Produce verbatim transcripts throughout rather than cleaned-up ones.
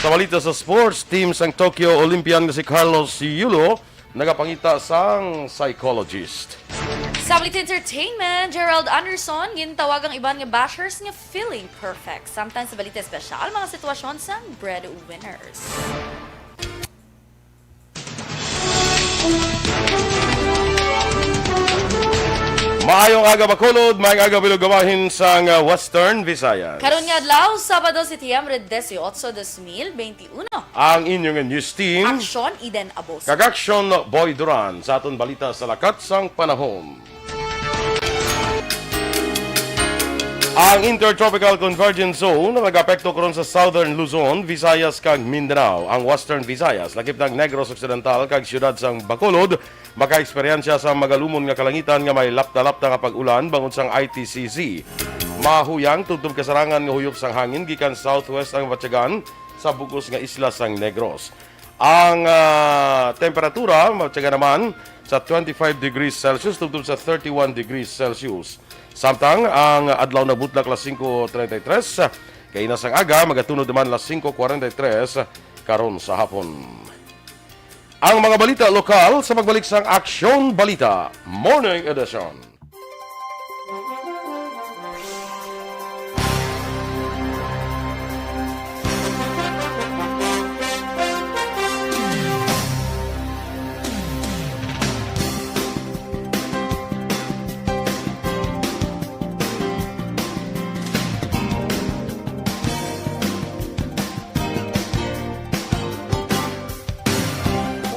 Sa balita sa sports, team sang Tokyo Olympian nga si Carlos Yulo nagapangita sang psychologist. Sa balita entertainment, Gerald Anderson gintawag ang iban nga bashers nga feeling perfect. Samtang sa balita espesyal, mga sitwasyon sang breadwinners. Maayong aga, Bacolod. Maayong aga, bilog nga bahin sang, uh, Western Visayas. Karon nga adlaw, Sabado, Setyembre dieciocho, dos mil veintiuno. Ang inyong news team, Aksyon, Eden Aboso. Kag Aksyon, Boy Duran. Sa aton balita sa lakat sang panahon. Ang Intertropical Convergence Zone nag-apekto karon sa Southern Luzon, Visayas, kag Mindanao. Ang Western Visayas, lakip na ang Negros Occidental kag siyudad sang Bacolod, makaeksperyensya sa magalumon nga kalangitan nga may lapta-lapta nga pag-ulan bangod sang I T C Z. Mahuyang tubtob kasarangan nga huyop sang hangin gikan southwest ang batyagan sa bug-os nga isla sang Negros. Ang, ah, temperatura matyaga naman sa twenty-five degrees Celsius tubtob sa thirty-one degrees Celsius. Samtang ang adlaw nagbutlak las singko treinta y tres kaina sang aga, magatunod naman las singko kwarenta y tres karon sa hapon. Ang mga balita lokal sa pagbalik sang Aksyon Balita Morning Edition.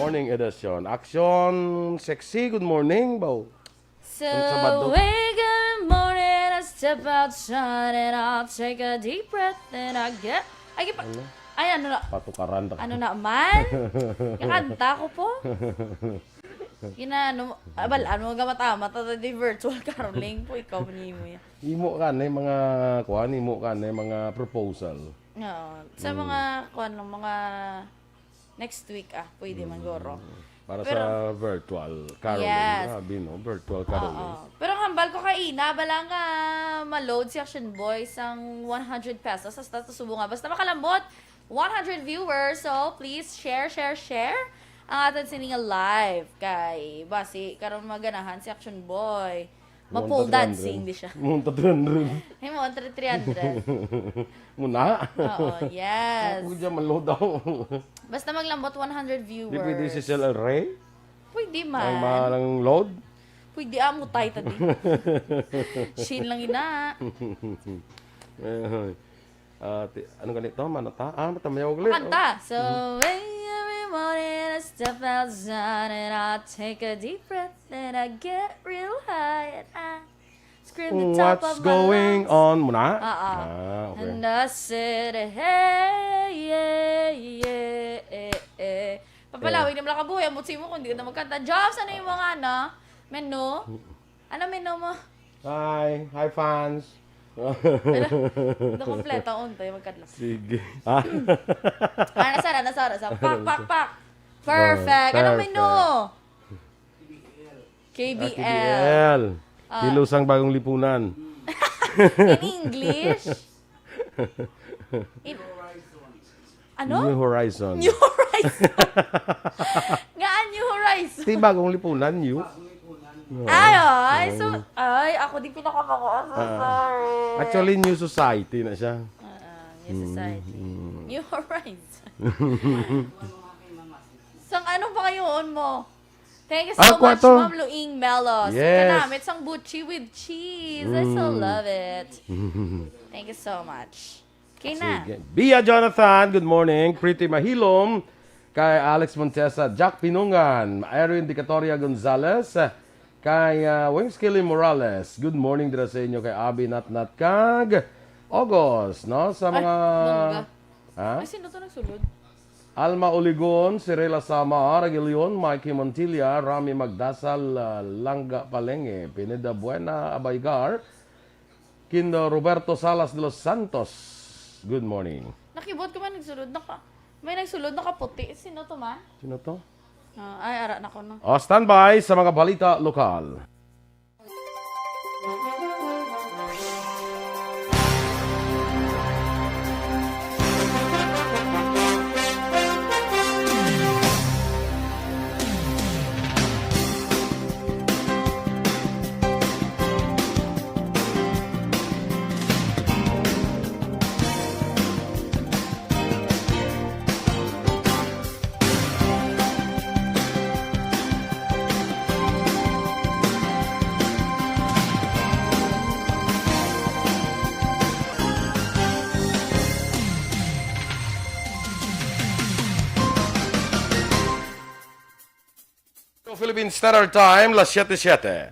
Morning edition. Action sexy. Good morning, baw. So, Ang Sabado. Wake every morning, I step outside and I'll take a deep breath and I get, ay, gipa-, Ano? Ay, ano na? Patukaran ta. Ano naman? Yung kanta ko po. Gina, ano, abal, ano, gamat-amat, ata di virtual caroling po, ikaw, ni mo yan. Imo ka na yung mga, kuan, imo ka na yung mga proposal. Oo. Sa Mm. mga, kuan lang, mga next week, ah, pwede man, Mm. guro. Para Pero sa virtual caroling. Yes. Grabe, no? Virtual caroling. Oo. Pero ang hambal ko kay ina, bala nga ma-load si Action Boy sang one hundred pesos sa status subo nga. Basta makalambot, one hundred viewers. So, please share, share, share ang aton sini nga live. Kay, basi, karon maganahan si Action Boy. Ma-pole dancing di siya. Munta three hundred. Ay, mo, three hundred. Muna? Oo, yes. Ako dyan, malo daw. Basta maglambot one hundred viewers. Di pwede si Cel El Rey? Pwede man. Ang malang load? Pwede, ah, mutay ta di. Shane lang ina. Ay. Ah, ti-, ano ganito? Mano ta? Ah, matamayaw gali, Makanta. Oh. So, mm. Every morning I step outside and I take a deep breath and I get real high and I scream the top of my lungs. What's going on? Muna? Ah, ah. Ah, okay. And I said, "Hey, yeah, yeah, eh, eh." Papalawig na lang kabuhi, ang butsi mo kung di ka na magkanta. Jobs, ano yung mga ano? Menu? Ano menu mo? Hi. Hi, fans. Pero, nakompleto, untay, magkadlok. Sige. Ah. Ah, nasa, nasa, nasa. Pak, pak, pak. Perfect. Oh, ano menu? Perfect. K B L. Ah, K B L. Ah. Kilusang Bagong Lipunan. In English? In, ano? New Horizon. New Horizon. Nga, New Horizon. Ti Bagong Lipunan, new. Ay, ay, so, ay, ako di pinakabago. I'm so sorry. Ah. Actually, New Society na siya. Ah, ah, New Society. Mm, mm. New Horizon. Sang ano pa kayo on mo? Thank you so much, Ma'am Luing Melos. Yes. Kanamit sang buchi with cheese. I so love it. Mm. Thank you so much. Okay na. Sige. Bia Jonathan, good morning. Pretty Mahilom, kay Alex Montesa, Jack Pinungan, Irene Dicatoria Gonzalez, kay, ah, Wings Kelly Morales. Good morning dira sa inyo kay Abby Natnat kag Ogos, no? Sa mga, bongga. Ha? Ay, sino to nagsulod? Alma Oligon, Cirela Samar, Aguilion, Mikey Montilla, Rami Magdasal, ah, Langga Palenge, Pineda Buena, Abaygar, Kindo Roberto Salas de los Santos. Good morning. Nakibot ko man nagsulod, naka-, may nagsulod, nakaputi. Sino to man? Sino to? Ah, ay, ara na ko, no? O, standby sa mga balita lokal. Philippine Standard Time, las siete siete.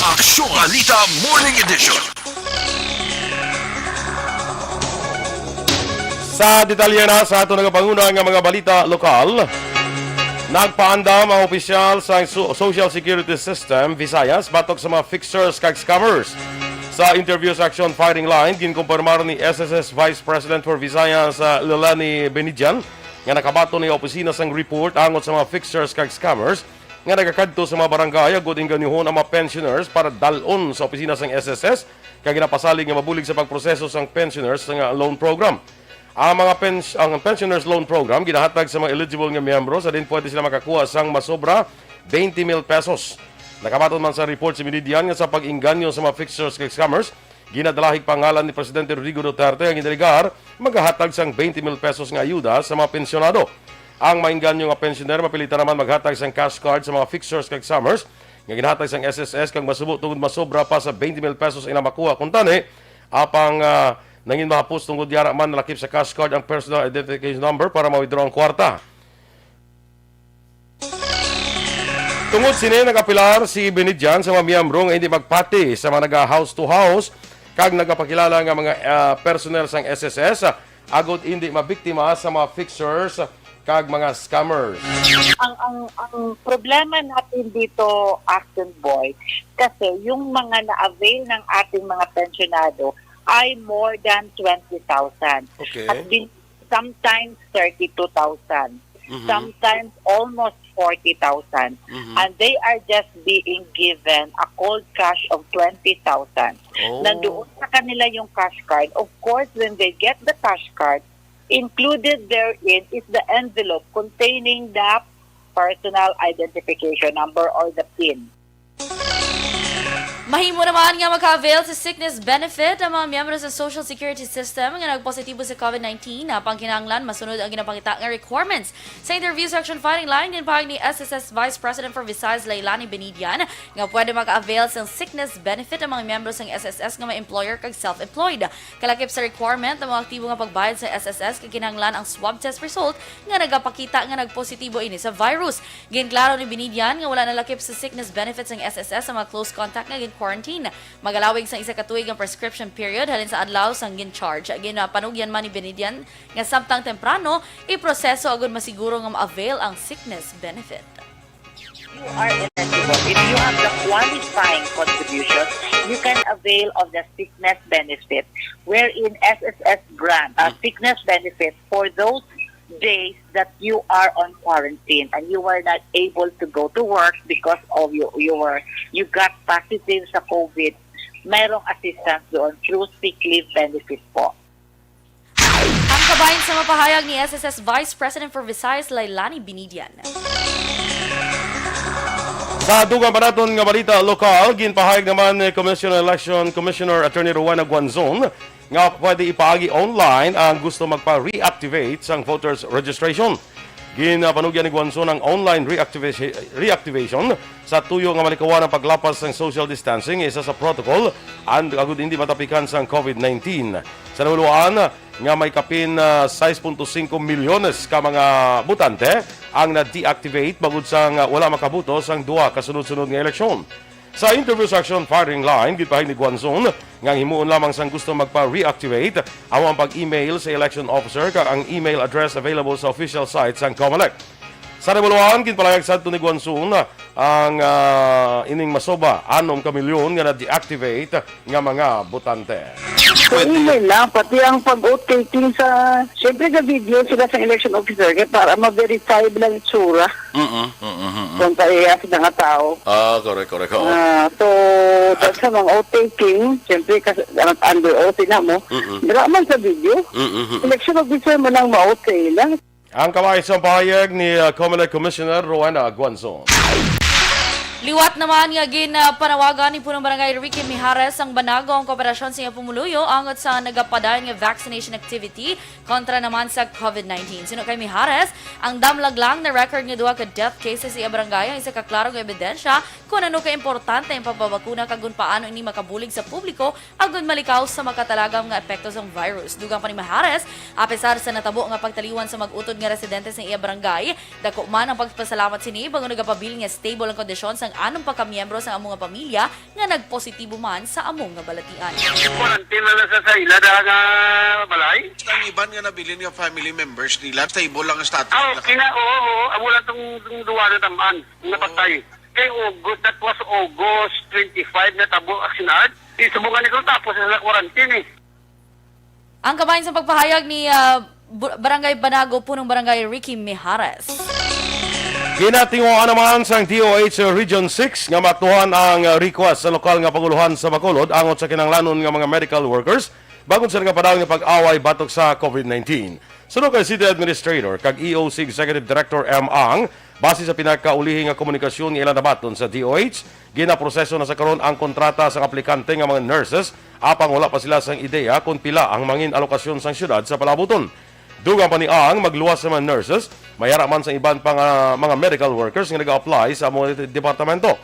Aksyon Balita Morning Edition. Sa detalye na sa ato nagapanguna nga mga balita lokal, nagpaandam ang opisyal sa so-, Social Security System, Visayas, batok sa mga fixers kag scammers. Sa interview sa Action Firing Line, ginkumpirmar ni S S S Vice President for Visayas, ah, Leilani Benitian, nga nakabaton ni opisina sang report angot sa mga fixers kag scammers nga nagakadto sa mga barangay agud ingganyuhon ang mga pensioners para dal-on sa opisina sang S S S kag ginapasalig nga mabulig sa pagproseso sang pensioners nga loan program. Ang mga pens-, ang pensioners loan program ginahatag sa mga eligible nga miyembro sa diin pwede sila makakuha sang masobra twenty mil pesos. Nakabaton man sa report si Benitian nga sa pag-inganyo sa mga fixers kag scammers, ginadalahig pangalan ni Presidente Rodrigo Duterte ang ginalegar magahatag sang twenty mil pesos nga ayuda sa mga pensyonado. Ang maingganyo nga pensioner mapilitan naman maghatag sang cash card sa mga fixers kag scammers nga ginahatag sang S S S kag masubo tungod masobra pa sa twenty mil pesos ila makuha. Kuntani, apang, ah, nangin mahapos tungod yara man nalakip sa cash card ang personal identification number para ma-withdraw ang kwarta. Tungod sini, nag-apelar si Benitian sa mga miyembro nga hindi magpati sa mga naga-house to house kag nagapakilala nga mga, ah, personnel sang S S S, ah, agud hindi mabiktima sa mga fixers kag mga scammers. Ang, ang, ang problema natin dito, Action Boy, kasi yung mga na-avail ng ating mga pensyonado ay more than twenty thousand. Okay. At bin-, sometimes thirty-two thousand, Mhm. sometimes almost forty thousand. Mhm. And they are just being given a cold cash of twenty thousand. Oh. Nandoon sa kanila yung cash card. Of course, when they get the cash card, included therein is the envelope containing the personal identification number or the pin. Mahimo naman nga maka-avail sa sickness benefit ang mga miyembro sa Social Security System nga nagpositibo sa COVID nineteen. Apang kinahanglan masunod ang ginapangita nga requirements. Sa interview sa Action Firing Line, ginpahayag ni S S S Vice President for Visayas, Leilani Benitian, nga pwede maka-avail sang sickness benefit ang mga miyembro sang S S S nga may employer kag self-employed. Kalakip sa requirement ang mga aktibo nga pagbayad sa S S S kay kinahanglan ang swab test result nga nagapakita nga nagpositibo ini sa virus. Ginklaro ni Benitian nga wala nalakip sa sickness benefits ang S S S sa mga close contact nga gin-quarantine. Magalawig sang isa ka tuig ang prescription period halin sa adlaw sang gin-charge. Ginpanugyan man ni Benitian nga samtang temprano, iproseso agud masiguro nga ma-avail ang sickness benefit. You are eligible. If you have the qualifying contributions, you can avail of the sickness benefit, wherein S S S grant a Mm. sickness benefit for those days that you are on quarantine and you were not able to go to work because of you, you were, you got positive sa COVID. Merong assistance doon through sick leave benefit po. Ang kabahin sa mapahayag ni S S S Vice President for Visayas, Leilani Benitian. Sa dugang pa naton nga balita lokal, ginpahayag naman ni Commission on Election Commissioner Attorney Rowena Guanzon nga pwede ipaagi online ang gusto magpa-reactivate sang voters registration. Ginpanugyan ni Guanzon ang online reactivation, reactivation sa tuyo nga malikawan ang paglapas sang social distancing, isa sa protocol and agud hindi matapikan sang COVID nineteen. Sa nahibaluan nga may kapin, ah, sais punto singko milyones ka mga botante ang na-deactivate bangod sang, ah, wala makaboto sang duha ka sunod-sunod nga eleksyon. Sa interview sa Action Firing Line, ginpahayag ni Guanzon nga ang himuon lamang sang gusto magpa-reactivate amo ang pag-email sa election officer kag ang email address available sa official site sang Comelec. Sa nahibaluan, ginpalayag sadto ni Guanzon ang, ah, ining masobra anom ka milyon nga na-deactivate nga mga botante. Sa email lang, pati ang pag-oath taking sa, siyempre, ga-video sila sa election officer kay para ma-verify lang itsura. Mm-mm, mm-mm, mm-mm. Kung pareha sa mga tao. Ah, correct, correct. Oo. Ah, so, dahil sa mga oath taking, siyempre, kas-, ang under oath na mo, Mm-mm. dira man sa video. Mm-mm, mm-mm. Election officer mo lang ma-oath sa ila. Ang kabahin sa pahayag ni, uh, Comelec Commissioner Rowena Guanzon. Liwat naman nga ginpanawagan ni Punong Barangay Ricky Mijares ang banago ang kooperasyon sa iyang pumuluyo angot sa nagapadayon nga vaccination activity kontra naman sa covid nineteen. Suno kay Mijares, ang damlag lang na record nga duha ka death cases sa iya barangay ang isa ka klaro nga ebidensya kon ano ka importante ang pagbabakuna kag kon paano ini makabulig sa publiko agud malikaw sa makatalagam nga epekto sang virus. Dugang pa ni Mijares, apesar sa natabo nga pagtaliwan sa mag-utod nga residente sa iya barangay, dako man ang pagpasalamat sini bangod nagapabilin nga stable ang kondisyon sang anom pa ka miyembro sang amo nga pamilya nga nagpositibo man sa amo nga balatian. Quarantine na lang sa, sa ila da nga balay. Ang iban nga nabilin nga family members nila, stable lang ang status Ah, nila. Kina, oo, oo. Amo lang tong, tong duwa na tamaan, napatay. Kay August, that was August twenty-five na tabo, Asinag. Di subungan ni ko tapos na quarantine eh. Ang kabahin sa pagpahayag ni, ah, Bu-, Barangay Banago, Punong Barangay Ricky Mijares. Ginatinguhaan naman sang D O H Region six nga maaktuhan ang, ah, request sa lokal nga panguluhan sa Bacolod angot sa kinahanglanon nga mga medical workers bangod sa nagapadayon nga pag-away batok sa covid nineteen. Suno kay City Administrator kag E O C Executive Director M. Ang, base sa pinakaulihi nga komunikasyon nga ila nabaton sa D O H, ginaproseso na sa karon ang kontrata sang aplikante nga mga nurses, apang wala pa sila sang ideya kon pila ang mangin alokasyon sang siyudad sa palabuton. Dugang pa ni Ang, magluwas sa mga nurses, may ara man sa iban pa nga mga medical workers nga nag-a-apply sa amo nga departamento.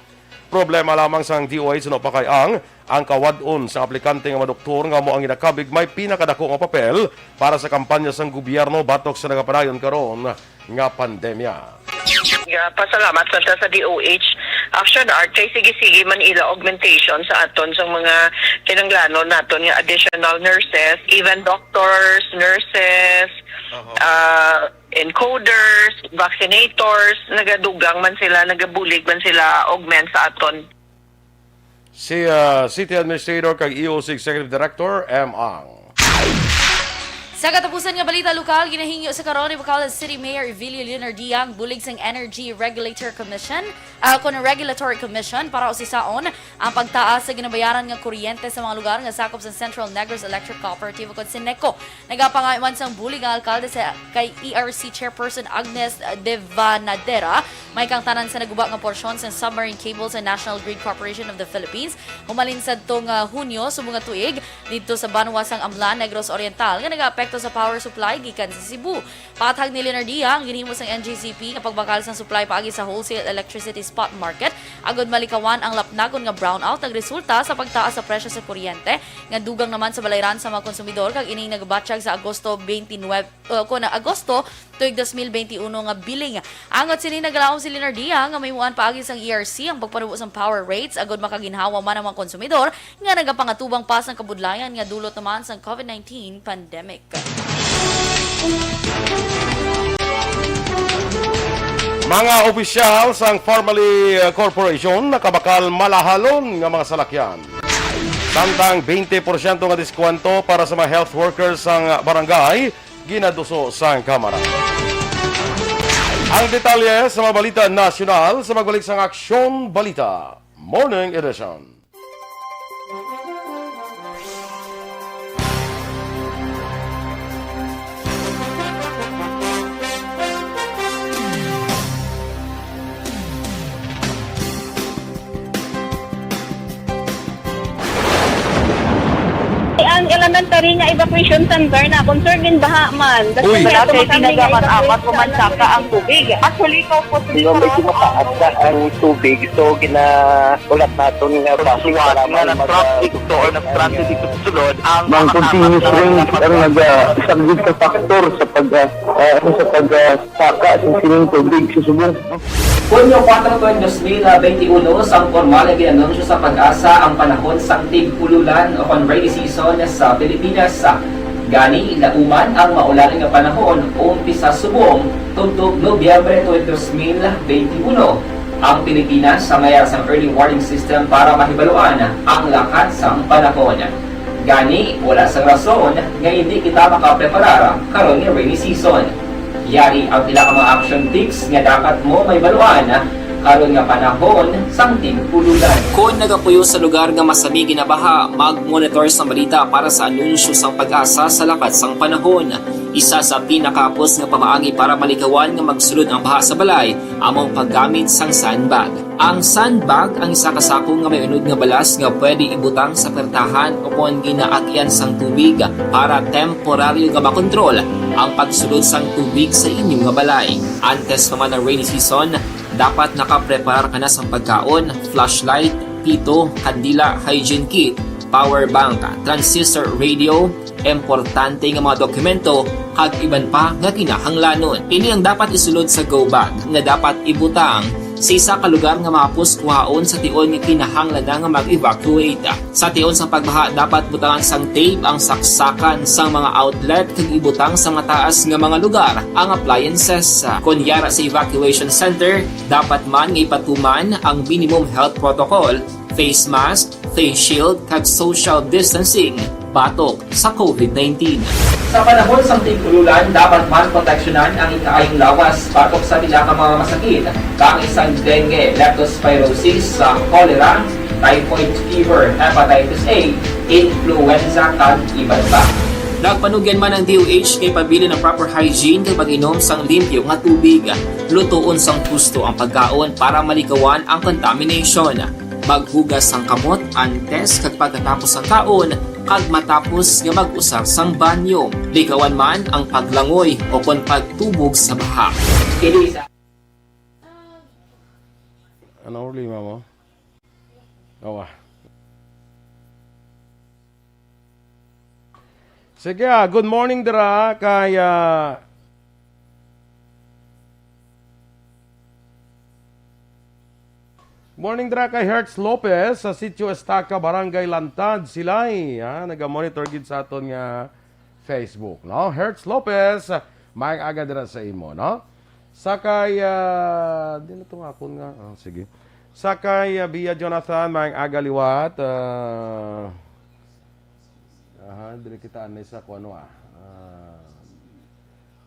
Problema lamang sang D O H suno pa kay Ang, ang kawad-on sa aplikante nga mga doktor nga amo ang ginakabig may pinakadako nga papel para sa kampanya sang gobyerno batok sa nagapadayon karon nga pandemya. Nga pasalamat sa, sa D O H Action Art kay sige-sige man ila augmentation sa aton sang mga kinanglanon naton nga additional nurses, even doctors, nurses, Aha. ah, encoders, vaccinators, nagadugang man sila, nagabulig man sila augment sa aton. Si, ah, City Administrator kag E O C Executive Director M. Ang. Sa katapusan nga balita lokal, ginahingyo sa karon ni Bacolod City Mayor Evilio Leonardia ang bulig sang Energy Regulator Commission, ah, kun Regulatory Commission para usisaon ang pagtaas sa ginabayaran nga kuryente sa mga lugar nga sakop sa Central Negros Electric Cooperative o kon CENECO. Nagapangay man sang bulig ang alkalde sa kay E R C Chairperson Agnes Devanadera, may kang tanan sa naguba nga porsyon sang submarine cable sa National Grid Corporation of the Philippines humalin sadto nga Hunyo subong nga tuig didto sa banwa sang Amlan, Negros Oriental, nga nagaapekto sa power supply gikan sa Cebu. Paathag ni Leonardia, ang ginhimo sang N G C P nga pagbakal sang supply paagi sa wholesale electricity spot market agud malikawan ang lapnagon nga brownout nagresulta sa pagtaas sa presyo sa kuryente, nga dugang naman sa balayran sa mga konsumidor, kag ining nagabatyag sa Agosto twenty-nine, uh, kun Agosto tuig dos mil benti uno nga billing. Angot sini, naglaom si Leonardia nga mahimuan paagi sang E R C ang pagpanubo sang power rates agud makaginhawa man ang mga konsumidor nga nagapangatubang pa sang kabudlayan nga dulot naman sang covid nineteen pandemic. Mga opisyal sang Farmally, uh, Corporation nakabakal malahalon nga mga salakyan. Samtang twenty porsyento nga diskwento para sa mga health workers sang barangay, ginaduso sang Kamara. Ang detalye sa mga balita nasyonal sa pagbalik sang Aksyon Balita Morning Edition. Ang elementary nga evacuation center na concern din baha man. Uy. Wala kay tinaga man apat o man saka ang tubig. Actually, ko po Yung medyo mataas na ang tubig, so ginaulat naton nga bus para nga mag- na-traffic to or na-stranded dito sa sulod ang Mang continuous rain ang nag-, ah, isang big factor sa pag, ah, ah, sa pag, ah, saka sa sining tubig sa subong. Hunyo kuwatro, dos mil benti uno, sang pormal nga ginanunsyo sa PAGASA ang panahon sang tig-ululan o kon rainy season sa Pilipinas. Gani, lauman ang maulan nga panahon umpisa subong tubtob Nobyembre tuig dos mil benti uno. Ang Pilipinas may ara sang early warning system para mahibaluan ang lakat sang panahon. Gani, wala sang rason nga indi kita makapreparar karon nga rainy season. Yari ang pila ka mga action tips nga dapat mo mahibaluan Karon nga panahon sang tig-ululan. Kon nagapuyo sa lugar nga masami ginabaha, mag-monitor sang balita para sa anunsyo sang PAGASA sa lakat sang panahon. Isa sa pinakahapos nga pamaagi para malikawan nga magsulod ang baha sa balay amo ang paggamit sang sandbag. Ang sandbag ang isa ka sako nga may unod nga balas nga pwede ibutang sa pertahan o kon ginaagyan sang tubig para temporaryo nga makontrol ang pagsulod sang tubig sa inyo nga balay. Antes pa man ang rainy season, dapat nakapreparar ka na sang pagkaon, flashlight, pito, kandila, hygiene kit, power bank, transistor radio, importante nga mga dokumento, kag iban pa nga kinahanglanon. Ini ang dapat isulod sa go bag nga dapat ibutang sa isa ka lugar nga mahapos kuhaon sa tion nga kinahanglan na nga mag-evacuate. Sa tion sang pagbaha, dapat butangan sang tape ang saksakan sang mga outlet kag ibutang sa mataas nga mga lugar ang appliances. Kon yara sa evacuation center, dapat man nga ipatuman ang minimum health protocol, face mask, face shield, kag social distancing batok sa covid nineteen. Sa panahon sang tig-ululan, dapat man proteksyonan ang ikaayong lawas batok sa pila ka mga masakit, kaangay sang dengue, leptospirosis, sa cholera, typhoid fever, hepatitis A, influenza, kag iban pa. Nagpanugyan man ang D O H kay pabilin ang proper hygiene kag pag-inom sang limpyo nga tubig. Lutoon sang husto ang pagkaon para malikawan ang contamination. Maghugas sang kamot antes kag pagkatapos sang kaon kag matapos nga mag-usar sang banyo. Likawan man ang paglangoy o kon pagtubog sa baha. Kini sa Ano ang problema mo? Awa. Sige, ah, good morning dira kay, ah, morning dira kay Hertz Lopez sa Sitio Estaca, Barangay Lantad, Silay. Ah, naga-monitor gid sa aton nga Facebook, no? Hertz Lopez, maayong aga dira sa imo, no? Sa kay, ah, di na to nga akon nga. Ah, sige. Sa kay, ah, Bia Jonathan, maayong aga liwat. Ah, aha, dili kita anay sa kuno, ah. Ah,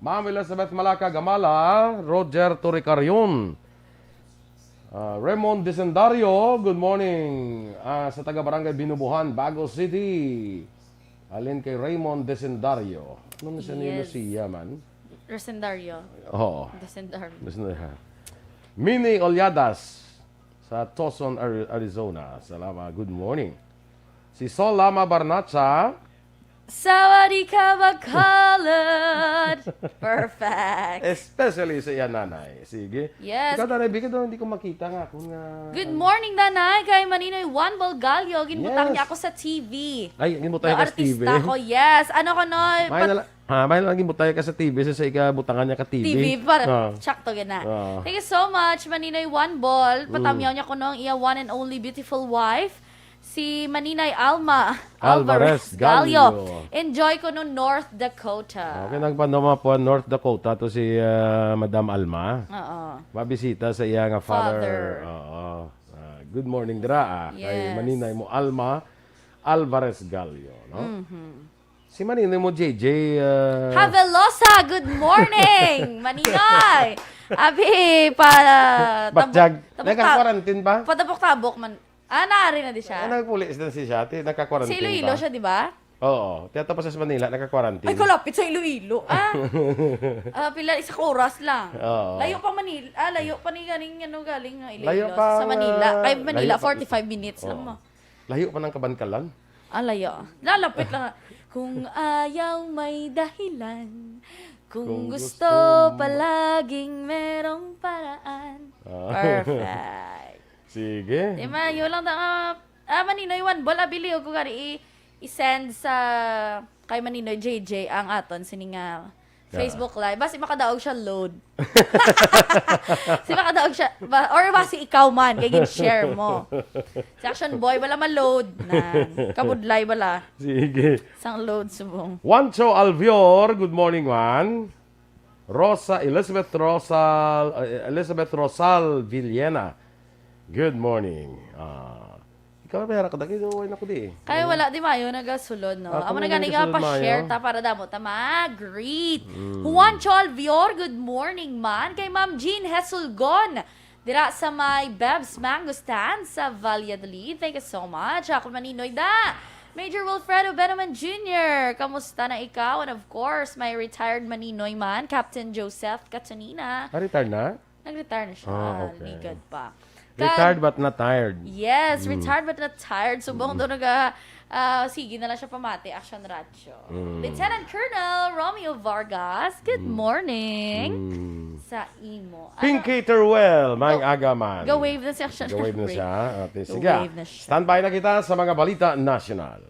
Ma'am Elizabeth Malaka Gamala, Roger Toricarion, ah, Raymond Desendario, good morning. Ah, sa taga Barangay Binubuhan, Bago City. Halin kay Raymond Desendario. Ano na siya ni Yes. Lucia man? Rosendario. Oo. Desendario. Desendario. Mini Olyadas sa Tucson, Ari-, Arizona. Salamat. Good morning. Si Sol Lama Barnacha. Sawadee ka, Bacolod! Perfect. Especially sa iya nanay. Sige. Yes. Ikaw, nanay, bigyan daw, hindi ko makita nga ako nga Good morning, Danay. Kay Maninoy Juan Bolgallo, ginbutang Yes. niya ako sa T V. Ay, ginbutang Na ka sa T V? artista ko, yes. Ano ko, no? May Pat- na la-, ha, may lang ginbutang ka sa T V, sa, sa ika butangan niya ka T V. T V, para Ah. sakto gina. Ah. Thank you so much, Maninoy Juan Bol. Mm. Patamyaw niya ko, no, ang iya one and only beautiful wife, si Maninay Alma Alvarez Alvarez Gallo. Gallo. Enjoy ko no North Dakota. Okay, nagpanuma po North Dakota to si, ah, Madam Alma. Oo. Mabisita sa iya nga father. Father. Oo. Ah, good morning, dira, ah, kay Yes. Maninay mo, Alma Alvarez Gallo, no? Mhm. Si Maninay mo, J J, ah, Havelosa, good morning, Maninay. Abi, pa, Batyag. tabok-, tabok-, Nagka-quarantine pa? Patabok-tabok man. Ah, naari na di siya. Ah, nagpulis na si siya, ati, nagka-quarantine Si Iloilo pa. siya, di ba? Oo. Tiyatapos sa Manila, nagka-quarantine. Ay, kalapit sa Iloilo. Ah. Ah, pila, isa ka oras lang. Oo. Layo pa Manila. Ah, layo pa ni galing, ano, galing nga Iloilo. Layo pa Sa nga, Manila. Kay Manila, layo pa. forty-five minutes lang Oo. mo. Layo pa ng Kabankalan. Ah, layo. Lalapit lang. Kung ayaw may dahilan, kung Kung gusto gusto mo. palaging merong paraan. Ah. Perfect. Sige. Di ba, yun lang ta-, ah, ah, Maninoy Juan Bol, abilio ko gani i-, i-send sa kay Maninoy J J ang aton sining, ah, Yeah. Facebook Live. Basi makadaog siya load. Si makadaog siya, ba, or basi ikaw man, kay gin-share mo. Si Action Boy, wala ma-load. Nan, kabudlay, wala. Sige. Sang load, subong. Juancho Alvior, good morning, man. Rosa, Elizabeth Rosal, uh, Elizabeth Rosal Villena. Good morning. Ah, ikaw, may harap ka dagi, wala na ko di. Kaya wala, di mayo nagasulod, no? Ah, Amo kung na gani nga nagasulod, pa-share mayo. ta para damo ta mag-greet. Mm. Juancho Alvior, good morning, man. Kay Ma'am Jean Hesulgon. Dira sa may Beb's Mango Stand sa Valladolid. Thank you so much. Ako man ni Noyda. Major Wilfredo Benaman Junior, kamusta na ikaw? And of course, my retired maninoy man, Captain Joseph Catonina. Ah, retired na? Nag-retire na siya. Ah, okay. Ligad pa. Retired Kag but not tired. Yes, Mm. retired but not tired. Subong Mm. daw naga, ah, sige na lang siya pamati, Action Radyo. Mm. Lieutenant Colonel Romeo Vargas, good Mm. morning Mm. sa imo. Pinky Ano? Teruel, maayong Oh, aga man. Ga-wave na si Action Ga-wave na Radyo. siya. Okay, sige. Ga-wave na siya. Standby na kita sa mga balita nasyonal.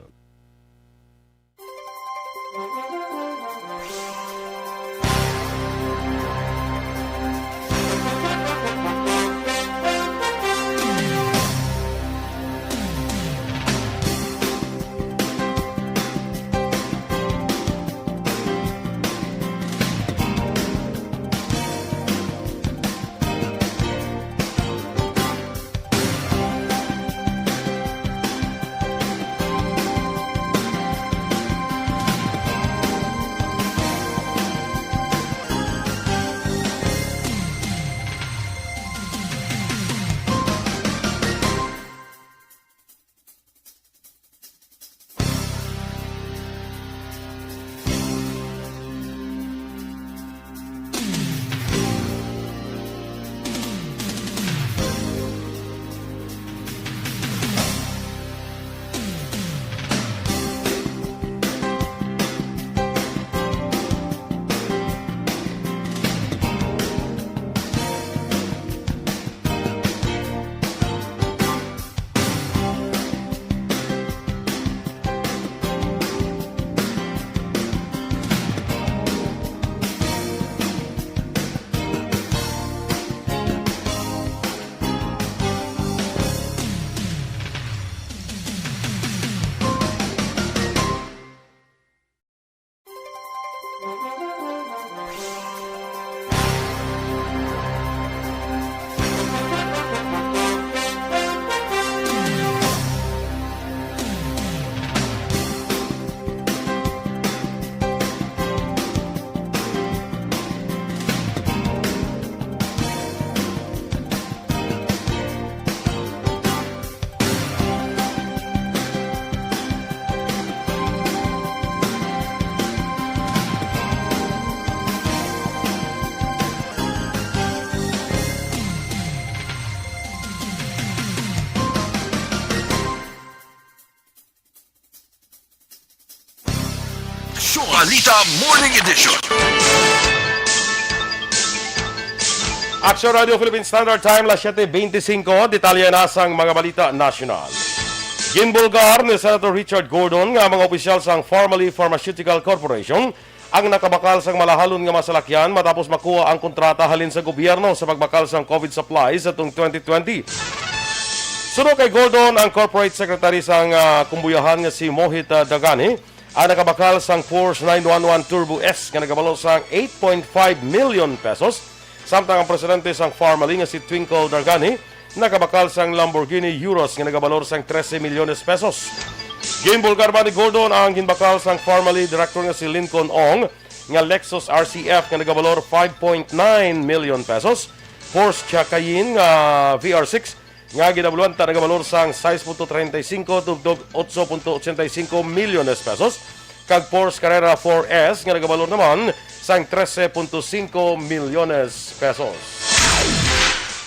Syokalita Morning Edition. Action Radio Philippine Standard Time, las siete veinticinco. Detalye na sang mga balita nasyonal. Ginbulgar ni Senator Richard Gordon nga mga opisyal sang Farmally Pharmaceutical Corporation ang nakabakal sang malahalon nga mga salakyan matapos makuha ang kontrata halin sa gobyerno sa pagbakal sang COVID supplies atong twenty twenty. Suno kay Gordon, ang corporate secretary sang, ah, kumbuyahan nga si Mohit, ah, Dagani ang nakabakal sang Porsche nine one one Turbo S nga nagabalor sang eight point five million pesos, samtang ang presidente sang Farmally nga si Twinkle Dargani nakabakal sang Lamborghini Urus nga nagabalor sang trese milyones pesos. Ginbulgar man ni Gordon ang ginbakal sang Farmally director nga si Lincoln Ong nga Lexus R C F nga nagabalor five point nine million pesos, Porsche Cayenne nga V R six nga ginabaluan ta nagabalor sang sais punto treinta y cinco tubtog otso punto ochenta y cinco milyones pesos, kag Porsche Carrera four S nga nagabalor naman sang trese punto singko milyones pesos.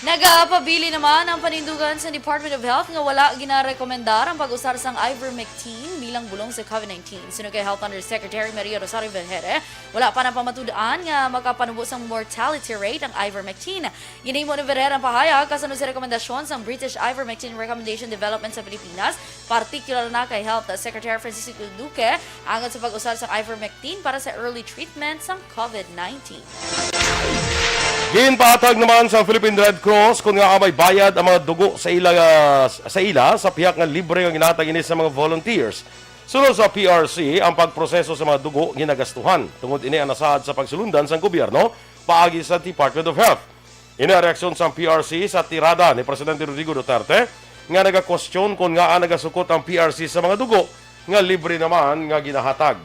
Nagapabilin naman ang panindugan sa Department of Health nga wala ginarekomendar ang pag-usar sang ivermectin bilang bulong sa COVID nineteen. Suno kay Health Undersecretary Maria Rosario Vergeire, wala pa napamatud-an nga makapanubo sang mortality rate ang ivermectin. Ginhimo ni Vergeire ang pahayag kasunod sa rekomendasyon sang British Ivermectin Recommendation Development sa Pilipinas, partikular na kay Health Secretary Francisco Duque, angot sa pag-usar sang ivermectin para sa early treatment sang COVID nineteen. Ginpahatag naman sang Philippine Red Cross kon ngaa may bayad ang mga dugo sa ila, sa ila sa pihak nga libre nga ginahatag ini sa mga volunteers. Suno sa P R C, ang pagproseso sa mga dugo ginagastuhan, tungod ini ang nasaad sa pagsulundan sang gobyerno paagi sa Department of Health. Ini ang reaksyon sang P R C sa tirada ni Presidente Rodrigo Duterte nga nagakwestiyon kon ngaa nagasukot ang P R C sa mga dugo nga libre naman nga ginahatag.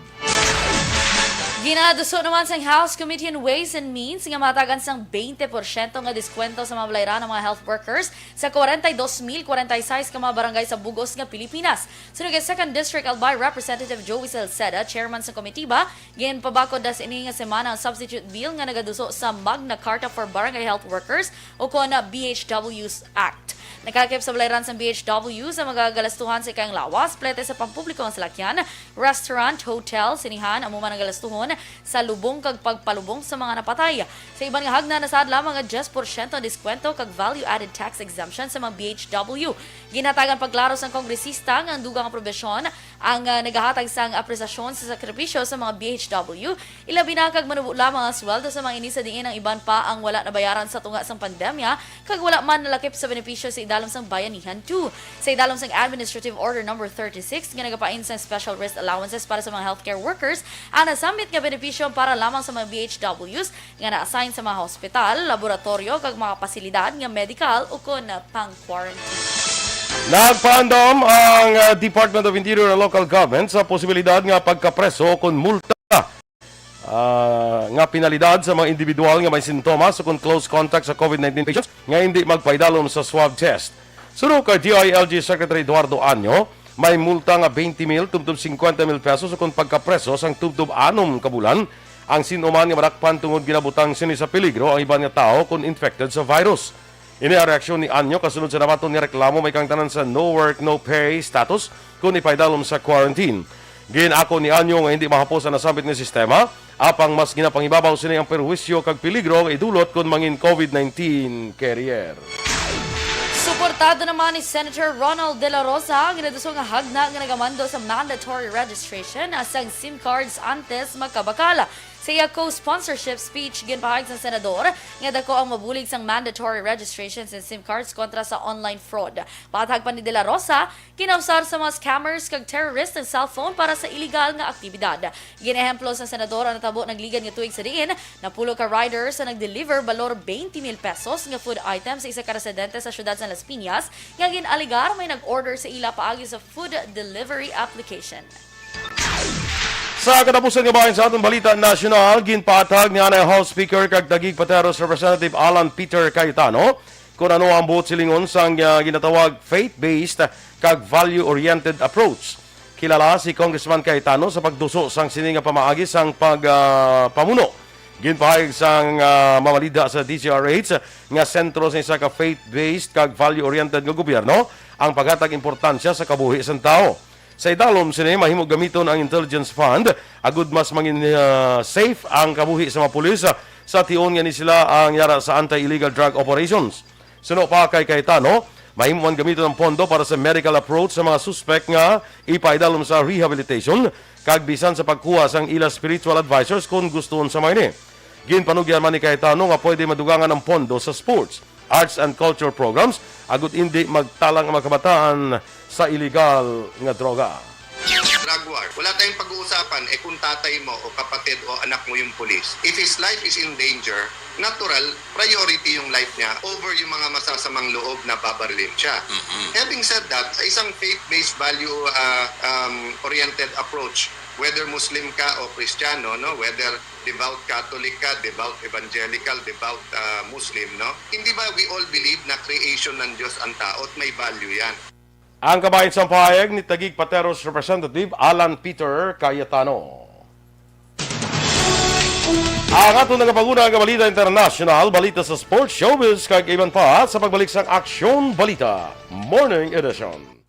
Ginaduso naman sang House Committee on Ways and Means nga mahatagan sang twenty porsyento nga diskwento sa mga balayran ang mga health workers sa forty-two mil forty-six ka mga barangay sa bug-os nga Pilipinas. Suno kay Second District Albay Representative Joey Salceda, chairman sa komitiba, ginpabakod na sa ini nga semana ang substitute bill nga nagaduso sa Magna Carta for Barangay Health Workers o kon B H Ws Act. Nakalakip sa balayran sang B H W sa mga galastuhan sa ikayang lawas, plete sa pampubliko nga salakyan, restaurant, hotel, sinihan, amo man ang galastuhon sa lubong kag pagpalubong sa mga napatay. Sa iban nga hagna, nasaad lamang nga diyes porsyento ang diskwento kag value-added tax exemption sa mga B H W. Ginhatagan pa klaro sang kongresista nga ang dugang nga probisyon ang, ah, nagahatag sang apresasyon sa sakripisyo sa mga B H W, ilabi na kag manubo lamang ang sweldo sa mga ini, sa diin ang iban pa ang wala nabayaran sa tunga sang pandemya kag wala man nalakip sa benepisyo sa idalom sang Bayanihan two. Sa idalom sang Administrative Order Number thirty-six nga nagapain sang special rest allowances para sa mga healthcare workers, ang nasambit nga benepisyo para lamang sa mga B H Ws nga na-assign sa mga hospital, laboratoryo, kag mga pasilidad nga medical ukon pang-quarantine. Nagpaandam ang, ah, Department of Interior and Local Government sa posibilidad nga pagkapreso kon multa, ah, nga penalidad sa mga individual nga may sintomas o kon close contact sa COVID nineteen patients nga hindi magpaidalom sa swab test. Suno kay D I L G Secretary Eduardo Año, may multa nga twenty mil tubtob fifty mil pesos ukon pagkapreso sang tubtob anom ka bulan ang sin-o man nga madakpan tungod ginabutang sini sa peligro ang iban nga tawo kon infected sa virus. Ini ang reaksyon ni Año kasunod sa nabaton nga reklamo may kaangtanan sa no work, no pay status kon ipaidalom sa quarantine. Gin-ako ni Año nga hindi mahapos ang nasambit nga sistema, apang mas ginapangibabaw sini ang perwisyo kag peligro nga idulot kon mangin COVID nineteen carrier. Suportado naman ni Senator Ronald De La Rosa ang ginaduso nga hagna nga nagamando sa mandatory registration sang SIM cards antes magkabakal. Sa iya co-sponsorship speech, ginpahayag sang senador nga dako ang mabulig sang mandatory registration sa SIM cards kontra sa online fraud. Pahayag pa ni De La Rosa, ginausar sa mga scammers kag terrorist ang cellphone para sa iligal nga aktibidad. Gin-ehemplo sang senador ang natabo nagligad nga tuig sa diin napulo ka riders ang nag-deliver balor twenty mil pesos nga food items sa isa ka residente sa siyudad sa Las Piñas nga gin-alegar may nag-order sa ila paagi sa food delivery application. Sa katapusan nga bahin sa aton balita nasyonal, ginpatag ni anay House Speaker kag Taguig Pateros Representative Alan Peter Cayetano kon ano ang buot silingon sang, ah, ginatawag faith-based kag value-oriented approach. Kilala si Congressman Cayetano sa pagduso sang sini nga pamaagi sang pag, ah, pamuno. Ginpahayag sang, ah, mamalida sa D Z R H nga sentro sa isa ka faith-based kag value-oriented nga gobyerno ang paghatag importansya sa kabuhi sang tawo. Sa idalom sini, mahimo gamiton ang intelligence fund agud mas mangin, ah, safe ang kabuhi sa mga pulis, ah, sa tion nga ni sila ang yara sa anti-illegal drug operations. Suno pa kay Cayetano, mahimo man gamiton ang pondo para sa medical approach sa mga suspek nga ipaidalom sa rehabilitation kag bisan sa pagkuha sang ila spiritual advisors kon gustoon sa mga ini. Ginpanugyan man ni Cayetano nga pwede madugangan ang pondo sa sports, arts and culture programs agud indi magtalang ang mga kabataan sa iligal nga droga. Drug war. Wala tayong pag-uusapan eh kung tatay mo o kapatid o anak mo yung pulis. If his life is in danger, natural, priority yung life niya over yung mga masasamang loob na babarilin siya. Mm-mm. Having said that, sa isang faith-based value, ah, um, oriented approach, whether Muslim ka o Kristiyano, no, whether devout Catholic ka, devout evangelical, devout, ah, Muslim, no, hindi ba we all believe na creation ng Diyos ang tao at may value yan? Ang kabahin sang pahayag ni Taguig Pateros Representative Alan Peter Cayetano. Ang aton nagapanguna nga balita international, balita sa sports, showbiz, kag iban pa sa pagbalik sang Aksyon Balita Morning Edition.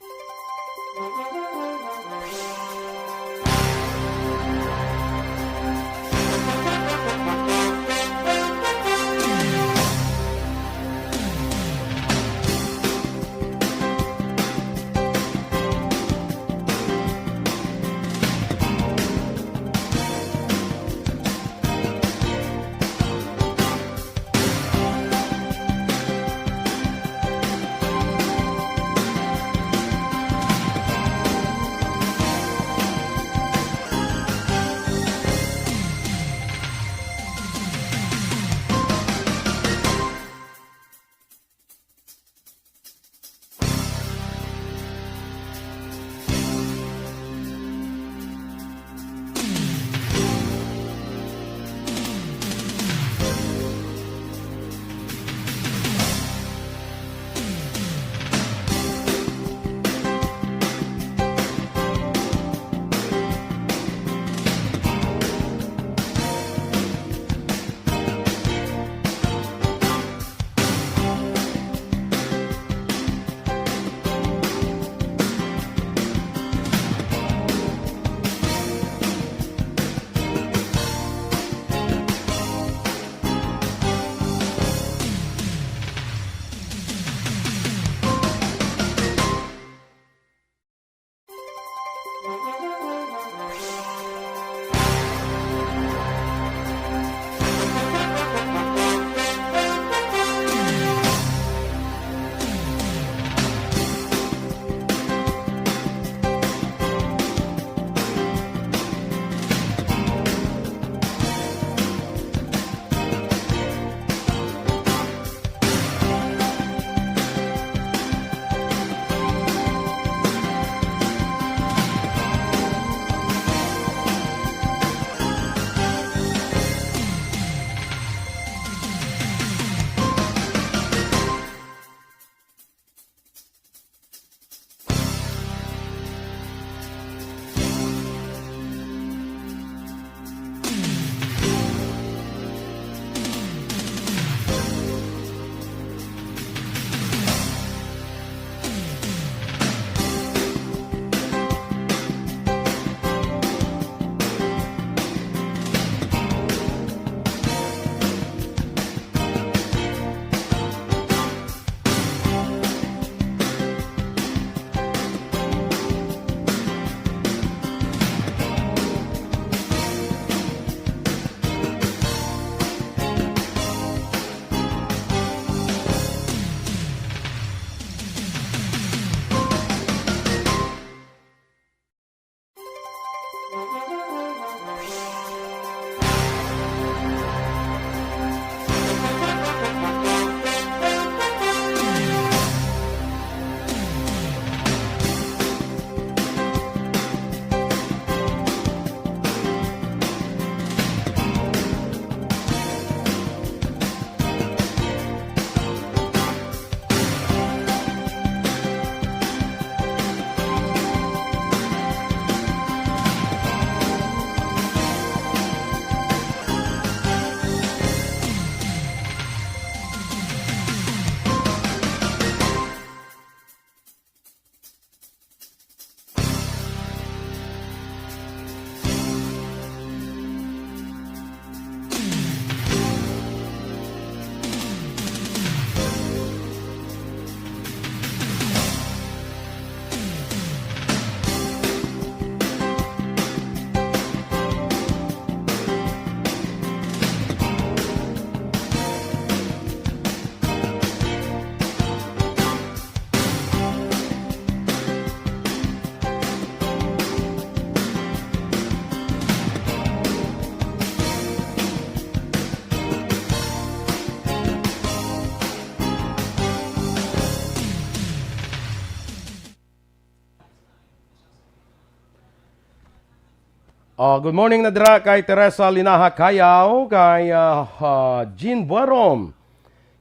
Ah, good morning na dira kay Teresa Linaha Kayaw, kay, ah, ah, Jean Buarom.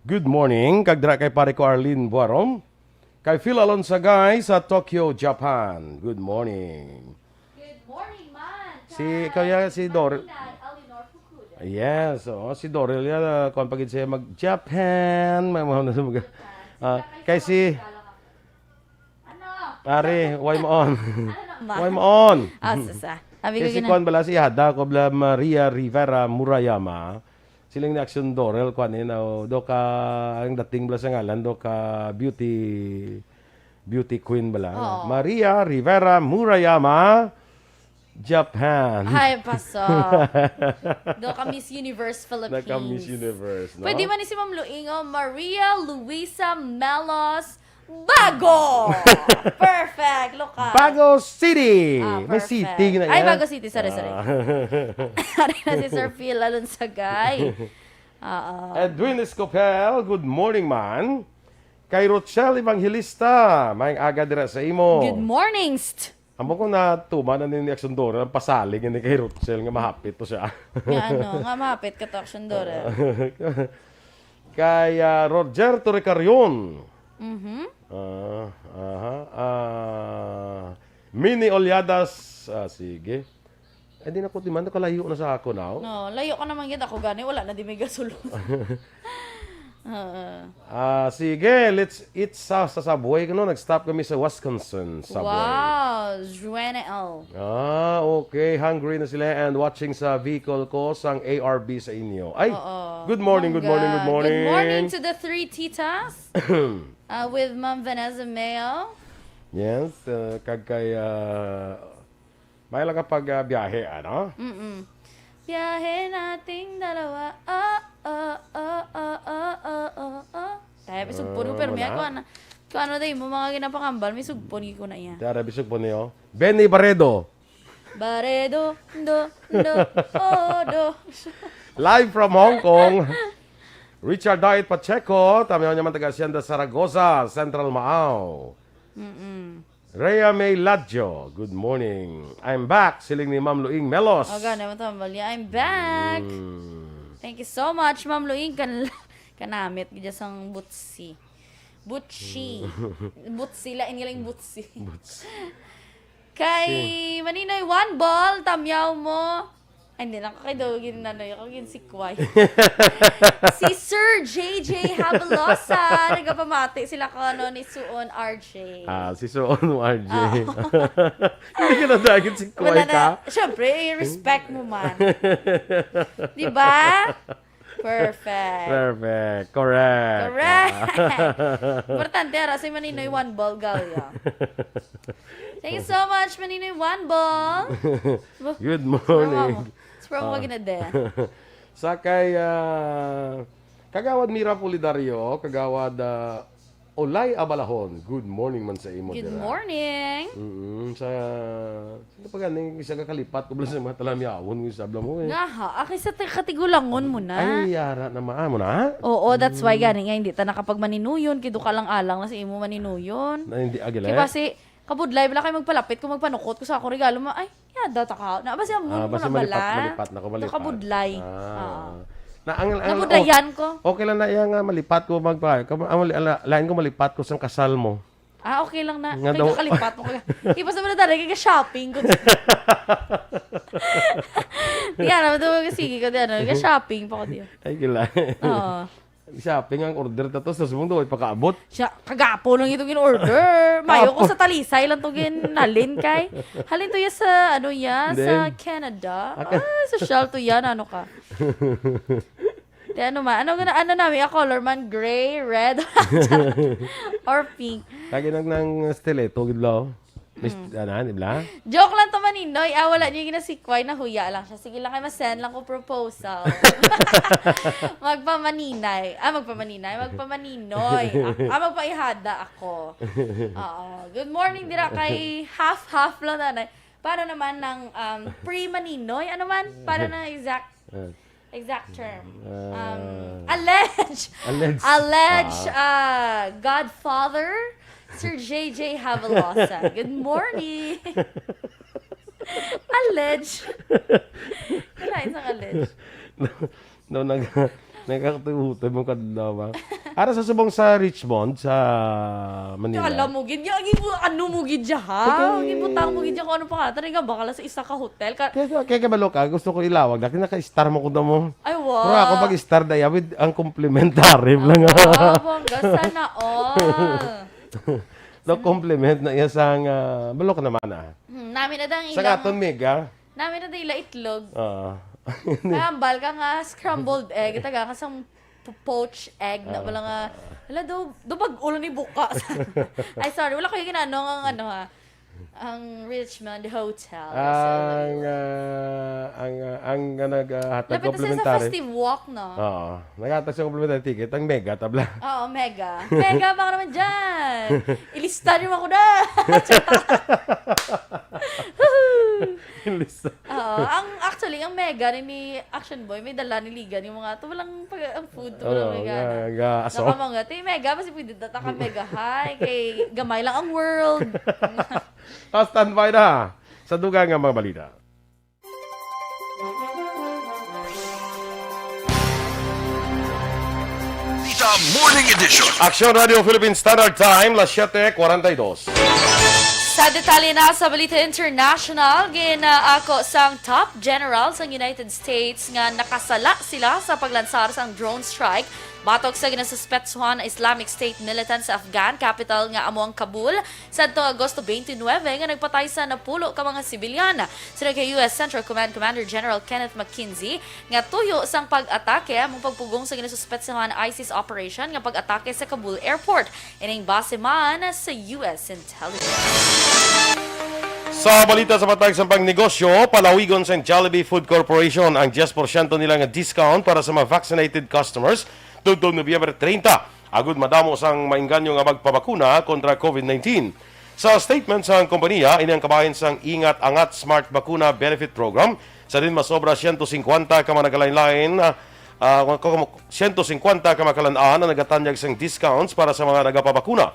Good morning. Kag dira kay pare ko Arlene Buarom. Kay Phil Alonsagay sa Tokyo, Japan. Good morning. Good morning, man. Si, kay kaya si Dor- Marina Eleanor Pucuda. Yes, oo, si Dorel ya, ah, kuwan pa gid siya mag-Japan. May mga nasa mag- Japan. Ah, Sila kay kay si Sawang Ano? Ari, why mo on? Ano na? Why mo on? Ah, sasa. Abi ko Kay si gina- kuwan bala si Hada ko bala Maria Rivera Murayama. Siling ni Action Dorel kuwan eh, no, do ka ang dating bala sa ngalan do ka beauty beauty queen bala. Oo. Maria Rivera Murayama, Japan. Ay, paso. Do ka Miss Universe Philippines. Naka Miss Universe, no? Pwede man ni si Ma'am Luingo, Maria Luisa Melos Bago! Perfect! Look ka. Bago City! Ah, May perfect. City na Ay, yan. Bago City. Sorry, sorry. Ah. Ari na si Sir Phil Alonsagay. Oo. Edwin Escopel, good morning, man. Kay Rochelle Evangelista, may aga dira sa imo. Good morning, st- Amo ko na tuman na ni Action Dora ang pasalig ni kay Rochelle nga mahapit to siya. Nga ano, nga mahapit ka to, Action Dora. Kay, ah, Roger Torrecarion. Mhm. Ah, aha, ah, Mini Olyadas, ah, sige. Eh, di na ko, di man, nakalayo na sa ako now. No, layo ka naman gid. Ako gani, wala na di may gasolina. Oo. Ah, sige, let's eat sa, sa Subway. Ano, nag-stop kami sa Wisconsin Subway. Wow, Juana L. Ah, okay. Hungry na sila and watching sa vehicle ko sang A R B sa inyo. Ay, Oo. Good morning, good morning, good Mangga. Good morning morning. To the three titas. Uh, with Ma'am Vanessa Mayo. Yes, uh, kag kay, uh, may lang kapag, uh, biyahe, ano? Mm-mm. Biyahe nating dalawa. Oh, oh, oh, oh, oh, oh, oh, oh. Tayo, bisog po, Ah, pero may wala. Ako, ano, kung ano tayo mo, mga ginapangambal, may sugpon, ko na iya. Tara, bisog po niyo. Benny Barredo. Baredo, do, do, oh, do. Live from Hong Kong, Richard Diet Pacheco, tamiyaw niya man taga Hacienda Zaragoza, Central Maao. Mm-mm. Rhea May Ladjo, good morning. I'm back, siling ni Ma'am Luing Melos. O, gani mo tambal niya, "I'm back." Mm. Thank you so much, Ma'am Luing. Kan-, kanamit, gidya sang butsi. Butsi. Butsi, lain nga lang butsi. Butsi. Kay Si Maninoy One Ball, tamyaw mo. Ay, hindi lang ko kay Dogin na, no, ako gin sikway. Si Sir J J Havelosa, nagapamati sila ko, ano, ni Suon R J. Ah, si Suon R J. Oo. Hindi ka na dagit sikway Wala na. Ka? Siyempre, i-respect mo man. Di ba? Perfect. Perfect. Correct. Correct. Ah. Importante, ara, si Maninoy One Ball Galya. Thank you so much, Maninoy One Ball. Good morning. It's from Ah. Waginaden. Sa kay, ah, Kagawad Mira Pulidario, Kagawad, ah, Olay Abalahon, good morning man sa imo, Good dira. Morning. Mm, sa, sino pa gani, isa ka kalipat ko bala sa mga talamyawon, yung sabla mo, eh. Nga ha, aki sa ti-, katigulangon mo na. Ay, yara na maa mo na? Oo, that's why Mm. gani nga hindi ta nakapagmaninuyon, kay duka lang alang na sa imo maninuyon. Na hindi agila, Kay eh? Basi, kabudlay, bala kayo magpalapit kung magpanukot ko sa akong regalo mo. Ay, yada ta ka. Na, basi, amo Ah, mo basi na malipat, bala. Malipat na ko, malipat. Kabudlay. Ah. Ah. Na, ang, ang, Nabudayan o-, ko. Okay lang na iya nga malipat ko magpa-, kam-, ang mali-, ala-, lain ko malipat ko sang kasal mo. Ah, okay lang na. Nga Kay daw kakalipat mo ka. Di ba sa mga dali, kay shopping ko. Di nga naman ito, sige ko, di ano, shopping pa ko, di. Ay, gila. Oo. Shopping ang order ta to, sa subong daw, ipakaabot. Siya, kagapo lang itong in-order. Mayo ko Kapo. Sa Talisay lang to ginhalin kay. Halin to ya sa, ano ya, Hindi. Sa Canada. Ah, ka- Ay, social to yan, ano ka? Di ano ma, ano, ano, ano namin, a color man, gray, red, or pink. Lagi nang, nang stiletto, gid lo. Mis-, Mm. ano, di ba? Joke lang to, Maninoy. Ah, wala niyo ginasikway, nahuya lang siya. Sige lang, kay ma-send lang ko proposal. Magpamaninay. Ah, magpamaninay. Magpamaninoy. Ah, ah, magpaihada ako. Oo. Good morning, dira kay half-half lang, nanay. Paano naman ng, um, pre-maninoy? Ano man? Paano na exact Ah. Exact term. Ah. Um, alleged, Alleged. Alleged, Ah. uh, godfather, Sir J J Havelosa. Good morning. Allege. Wala, isang allege. No, nag-, nagkakatuhoy mo kadlaw ba? Ara sa subong sa Richmond, sa Manila. Alam mo gid, ya, ang ibu-, ano mo gid ya, ha? Sige. Ang ibutang mo gid ya kung ano pa nga. Talaga, baka lang sa isa ka hotel. Ka- Kaya, kaya kabalo ka, gusto ko ilawag. Dati naka-star mo ko na mo. Ay, wow. Pero ako pag-star na iya, with ang complimentary lang. Wow, bongga. Sana all. No, compliment na iya sa nga, balo ka naman, ah. Hmm, nami na dang Sa ilang aton, Mega. Nami na dang ila itlog. Oo. Nahambal ka nga scrambled egg, taga ka sang po-, poached egg na Ah. wala nga, hala, do, do bag-o lang ni buka. Ay, sorry, wala ko yung ginano ang ano, ha. Ang Richmond Hotel. Ang, ah, ang, ah, ang, ah, naghatag Lapit na sila sa complimentary. Festive Walk, no? Oo. Naghatag sa complimentary ticket, ang Mega, tabla. Oo, Mega. Mega, baka naman dyan. Ilista niyo ako na. Ilista. Oo, ang, actually, ang Mega ni, ni Action Boy, may dala ni Ligan yung mga, to walang pag, ang food, to Oo, walang Mega nga, na. Nga, aso. Nakamangati, Mega, basi pwede na taka Mega High, kay gamay lang ang world. Ah, standby na sa dugang nga mga balita. Balita Morning Edition. Aksyon Radio Philippine Standard Time, las siete cuarenta y dos. Sa detalye na sa Balita International, ginaako sang top general sang United States nga nakasala sila sa paglansar sang drone strike batok sa ginasuspetsuhan Islamic State militant sa Afghan capital nga amo ang Kabul sadto Agosto twenty-nine nga nagpatay sa napulo ka mga sibilyan. Suno kay U S Central Command Commander General Kenneth McKenzie nga tuyo sang pag-atake amo ang pagpugong sa ginasuspetsuhan ISIS operation nga pag-atake sa Kabul Airport. Ining base man sa U S intelligence. Sa balita sa matag sa pangnegosyo, palawigon sang Jollibee Food Corporation ang diyes porsyento nila nga discount para sa mga vaccinated customers tubtob Nobyembre treinta, agud madamo sang maengganyo nga magpabakuna kontra COVID nineteen. Sa statement sang kompanya, ini ang kabahin sang Ingat Angat Smart Bakuna Benefit Program, sa diin masobra siyento singkwenta ka mga nagkalain-lain, ah, ah, siyento singkwenta ka mga kalan-an ang nagatanyag sang discounts para sa mga nagapabakuna.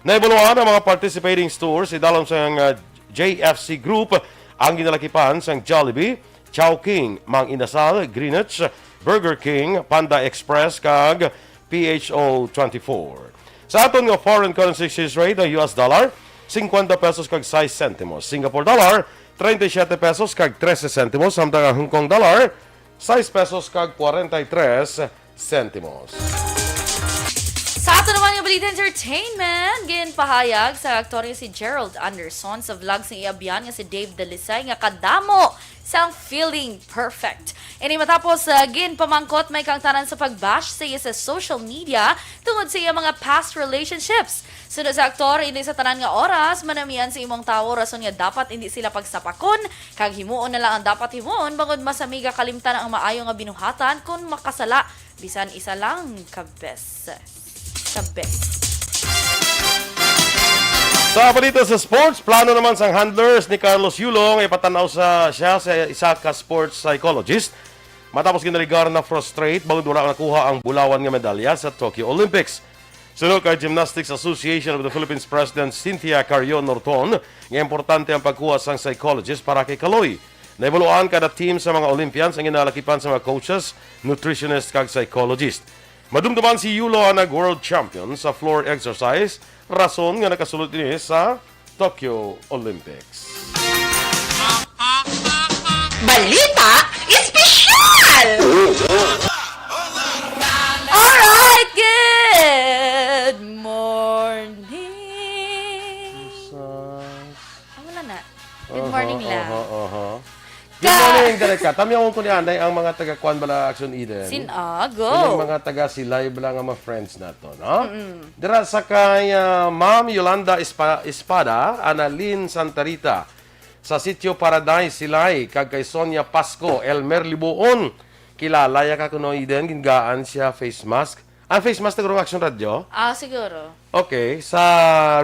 Nahibaluan ang mga participating stores, idalom sang, ah, J F C Group, ang ginalakipan sang Jollibee, Chowking, Mang Inasal, Greenwich, Burger King, Panda Express, kag P H O twenty-four. Sa aton nga foreign currency exchange rate, ang U S dollar, singkwenta pesos kag sais sentimos. Singapore dollar, treinta y siete pesos kag trese sentimos. Samtang ang Hong Kong dollar, sais pesos kag kwarenta y tres sentimos. Sa ato naman nga balita entertainment, ginpahayag sa aktor nga si Gerald Anderson sa vlog sa iya biyan nga si Dave Dalisay nga kadamo sang feeling perfect. Ini matapos, ah, ginpamangkot may kaangtanan sa pag-bash sa iya sa social media tungod sa iya mga past relationships. Suno sa aktor, hindi sa tanan nga oras manamian sa imong tawo, rason nga dapat hindi sila pagsapakon, kag himuon na lang ang dapat himuon bangod mas amiga kalimtan ang maayo nga binuhatan kon makasala bisan isa lang ka beses. Ka beses. Sa balita sa sports, plano naman sang handlers ni Carlos Yulo nga ipatanaw sa, siya sa isa ka sports psychologist matapos ginaligar na frustrate bangod wala nakuha ang bulawan nga medalya sa Tokyo Olympics. Suno kay Gymnastics Association of the Philippines President Cynthia Carrion Norton nga importante ang pagkuha sang psychologist para kay Kaloy. Nahibaluan kada team sa mga Olympians ang ginalakipan sa mga coaches, nutritionist, kag psychologist. Madumduman si Yulo ang nag-world champion sa floor exercise, rason nga nakasulod ini sa Tokyo Olympics. Balita Espesyal! Alright, good morning. Ah, wala na. Good morning lang. Aha, aha. Good morning, Direk Kat. Tamyawon ko ni Anay ang mga taga-kuan bala, Action Eden. Sin-, ah, go. Yung mga taga-Silay bala nga mga friends nato, no? Mm-mm. Dira sa kay, ah, Ma'am Yolanda Espa-, Espada, Analin Santa Rita, sa Sitio Paradise, Silay, kag kay Sonia Pasco, Elmer Libuon. Kilala ya ka kuno, Eden, gingaan siya face mask. Ang face mask, taga Action Radio? Ah, siguro. Okay, sa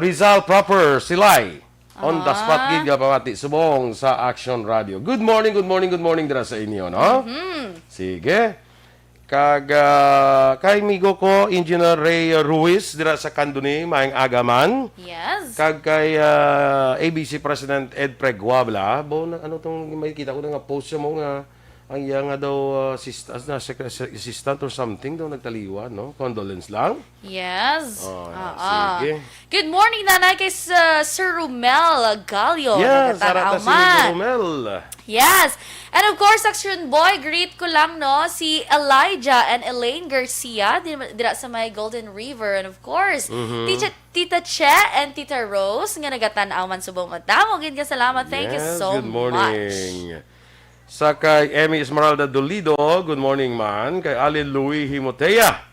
Rizal proper, Silay. On the spot Ah. gid nga pamati subong sa Action Radio. Good morning, good morning, good morning dira sa inyo, no? Mhm. Sige. Kag, ah, kay migo ko, Engineer Ray Ruiz, dira sa Candoni, maayong aga man. Yes. Kag kay, ah, A B C President Ed Pregua, bala. Bo, na, ano tong may kita ko na nga post siya mo nga ang iya nga daw, ah, assist-, as na, sec-, assistant or something daw nagtaliwan, no? Condolence lang. Yes. Oh, Ah, ah. sige. Good morning, Nanay, kay s-, Sir Romel Gallo. Yes, Nagatan-aw arata si man. Romel. Yes. And of course, Action Boy, greet ko lang, no, si Elijah and Elaine Garcia, di-, dira sa may Golden River. And of course, Mhm. Tita, Tita Che and Tita Rose, nga nagatan-aw man subong madamo. Gid nga salamat. Thank you Yes, so good morning. Sa kay Emmy Esmeralda Dolido, good morning man. Kay Alin Louis Himotea,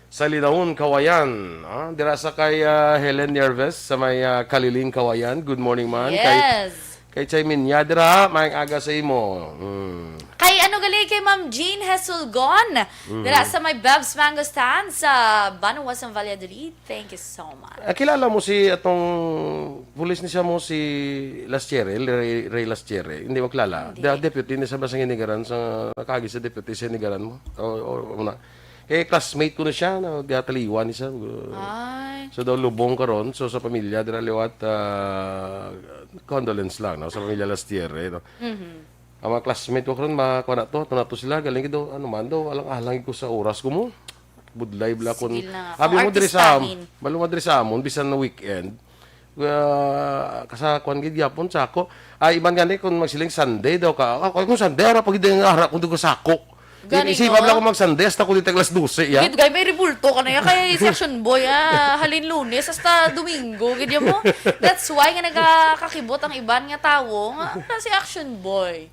sa Linaon, Kawayan. Ah, dira sa kay, ah, Helen Nieves, sa may, ah, Kaliling, Kawayan. Good morning man. Kay, Yes. kay Chay Minya, dira, maayong aga sa imo. Mm. Kay ano gali kay Ma'am Jean Hesulgon, Mm-hmm. dira sa may Beb's Mango Stand sa Banwa sa Valladolid. Thank you so much. Ah, kilala mo si atong pulis ni siya mo si Lastiere, Ray, Ray Lastiere. Hindi mo kilala. Hindi. Da, deputy ni sa Basang Inigaran, sa nakagi sa deputy sa Inigaran mo. O, o, o na. Kay classmate ko na siya, na gataliwan ni siya. Ay. So daw lubong karon, so sa pamilya dira liwat, ah, condolence lang, no, sa pamilya Lastiere, no. Mhm. Ang mga classmate ko karon, makuha na to, to na to sila, galing daw, ano man daw, alang-alang ko sa oras ko mo. Budlay bala kun Sige na nga. abi Kung mo diri sa artistahin. Balo mo diri sa amon, bisan na weekend. Ah, kasa kuan gid gyapon sa ako. Ay, iban gani kung magsiling Sunday daw ka. Ako kung Sunday ara pag gid nga ara kung dugo sa ako. Gani, Isipan no? Lang kung mag-Sunday hasta ko dito alas dose, ya. Gid, guy, may rebulto ka na yan. Kay si Action Boy, ah, halin Lunes hasta Domingo, gid yan mo. That's why nga nagakakibot ang iban nga tawo nga, "Ano si Action Boy?"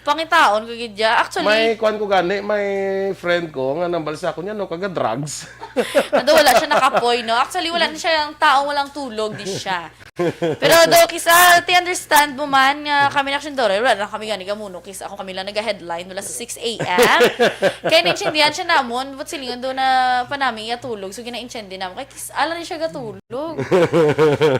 Pangitaon ko gid ya. Actually, May kuan ko gani, may friend ko nga nambal sa ako niya, no, kaga drugs. Nado wala siya nakapoy, no? Actually, wala na siya ang taong walang tulog, di siya. Pero do, kisa, ti understand mo man nga kami na Action Dora, wala na kami gani gamuno. Kisa ako kami lang naga-headline, wala sa six a.m. Kaya naintindihan siya namon, but silingon do na pa namin iya tulog. So, ginaintindi namin. Kaya kis, ala rin siya gatulog.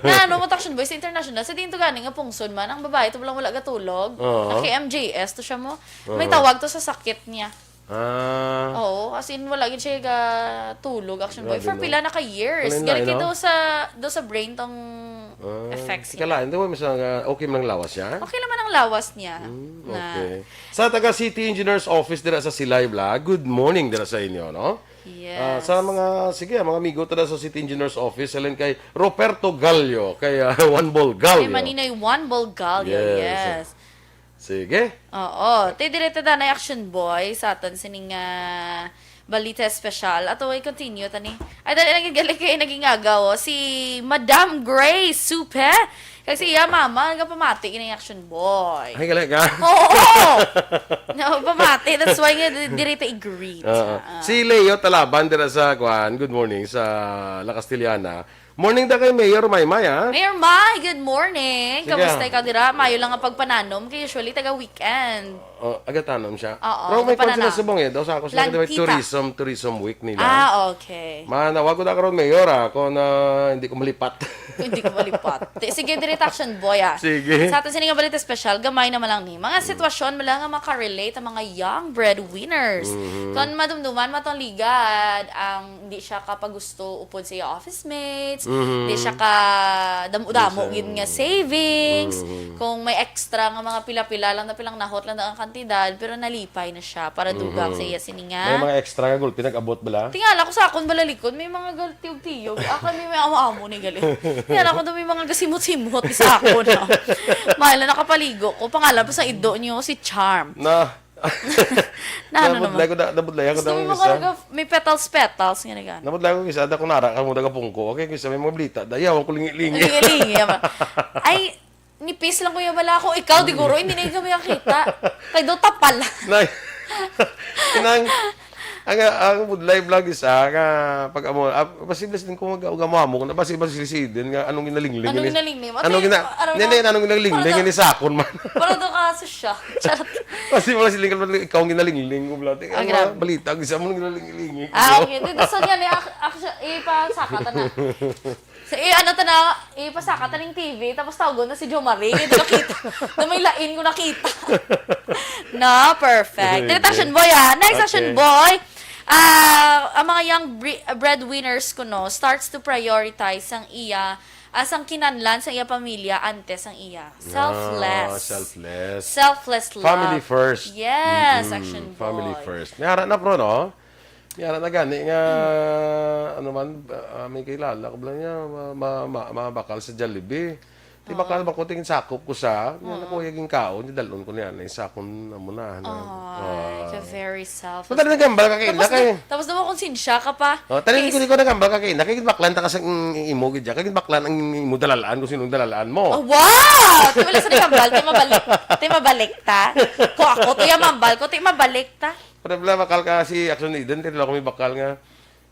Na ano, mo Action Boy, sa international, sa din to gani nga pungsod man, ang babae to lang wala gatulog. Oo. Naki-M J S to siya mo. May Oo. Tawag to sa sakit niya. Ah. Oo, as in, wala gid siya gatulog, Action Boy. Grabe, For no? pila na ka years. Wala na, Gani no? Daw sa, daw sa brain tong Ah, effects tika niya. Lain, di ba, mas, ah, okay man ang lawas niya? Okay naman ang lawas niya. Mm, Na, okay. Sa taga City Engineers Office dira sa Silay, bla, good morning dira sa inyo, no? Yes. Ah, sa mga, sige, mga amigo dira sa City Engineers Office, alin kay Roberto Gallo, kay, ah, One Ball Gallo. Kay Maninoy One Ball Gallo, Yes. Yes. Sige. Oo. Te, direta na Action Boy sa aton sining ah, balita special. Ato ay continue tani. Ay, dali lang galing kay naging agaw, oh. Si Madam Grace Supe. Kasi iya mama, nagapamati kini Action Boy. Ay, galing ka. Oo! Nagapamati. That's why nga di- direta i-greet. Oo. Ah. Si Leo Talaban dira sa, kuan, good morning, sa La Castellana. Morning da kay Mayor Maymay, ha? Mayor May, good morning. Sige. Kamusta ikaw dira? Mayo lang ang pagpananom kay usually taga weekend. Oh, agatanom siya. Oo, Pero may nagpananaw. kwan sila subong eh. Daw sa ako sila may Plantita. tourism, tourism week nila. Ah, okay. Manawag ko na karon, Mayor, ah, kung na hindi ko malipat. Hindi ko malipat. Te, sige, direta Action Boy, ah. Sige. Sa atin sining balita special, gamay naman lang ni. Mga sitwasyon mo lang nga makarelate ang mga young breadwinners. Mhm. Kung madumduman mo tong ligad, ang di siya kapagusto upod sa iya office mates, Mhm. di siya ka damo-damo Bisan. Gid nga savings, Mhm. Kung may extra nga mga pila-pila lang na pilang nahot lang ang kantidad, pero nalipay na siya para dugang Mhm. sa iya sini May nga. Mga extra nga gulpi nag-abot bala? Tingala ko sa akon balalikon, may mga gal- tiyog-tiyog. Ako may, may amo-amo ni gali. Tingala ko daw may mga gasimot-simot sa akon. Mahal na nakapaligo ko. Pangalan pa sa ido niyo, si Charm. Na. Na ano Nabudlay naman? ko na, nabudlay ako Gusto daw mo isa. Mga raga- may petals-petals nga nagan. Nabudlay ko isa, da ko nara ka mo daga pungko. Okay, kisa may mga balita. Dayaw ko lingi-lingi. Lingi-lingi naman. Ay, nipis lang kuya bala ako. Ikaw, di guro, hindi na kami nakita. Kay daw tapal. Nay. Inang, ang, ang budlay vlog isa nga pag amo, ah, posible din ko mag-, mag-amo-amo ko na, basi, basi si Eden nga anong ginalingling Anong ni- ginalingling? Anong Ate, gina-, ano hindi, na- anong ginalingling Para ni sa akon man? Para daw ka sa siya. Charot. Kasi mga siling ka, ikaw ang ginalingling ko, blate. Ah, Ang grabe. mga balita, gusto mo nang ginalingling ko. Ah, okay. Dito sa niya, ni ak- action, ipasakatan na. So, eh, ano to na, ipasakatan ng T V, tapos tawgon na si Jo Marie. Hindi nakita. Na may lain ko nakita. No, perfect. Sige. Dito action boy, ah. Next Okay. action boy. Ah, ang mga young bre-, breadwinners kuno starts to prioritize ang iya, ah, sang kinahanglan sa iya pamilya antes ang iya. Selfless. Ah, selfless. Selfless love. Family first. Yes, Mm-mm. Action Family Boy. First. May ara na, bro, no? May ara na gani nga, ano man, ah, may kilala ko ba niya, ma-, ma-, ma-, mabakal sa Jollibee. Di ba, Oo. Kala ba ko tingin sakop ko sa, nga Oo. Nakuha yung kaon, di dalon ko niya, na isa akong amo na, na, Ay, ah. Ka very selfless. Madali nagambal ka kay Tapos ina, kay da-, tapos daw konsensya ka pa. Oh, tali Kay ko, di ko nagambal ka kay ina, kay baklan ta ka sa, mm, imo gid, kay baklan ang imo dalalaan kung sinong dalalaan mo. Oh, wow! Ti wala sa nagambal, ti mabalik, ti mabalik ta. Ko ako, ti mambal ko, ti mabalik ta. Pero wala, bakal ka si Action Eden, kay wala ko may bakal nga.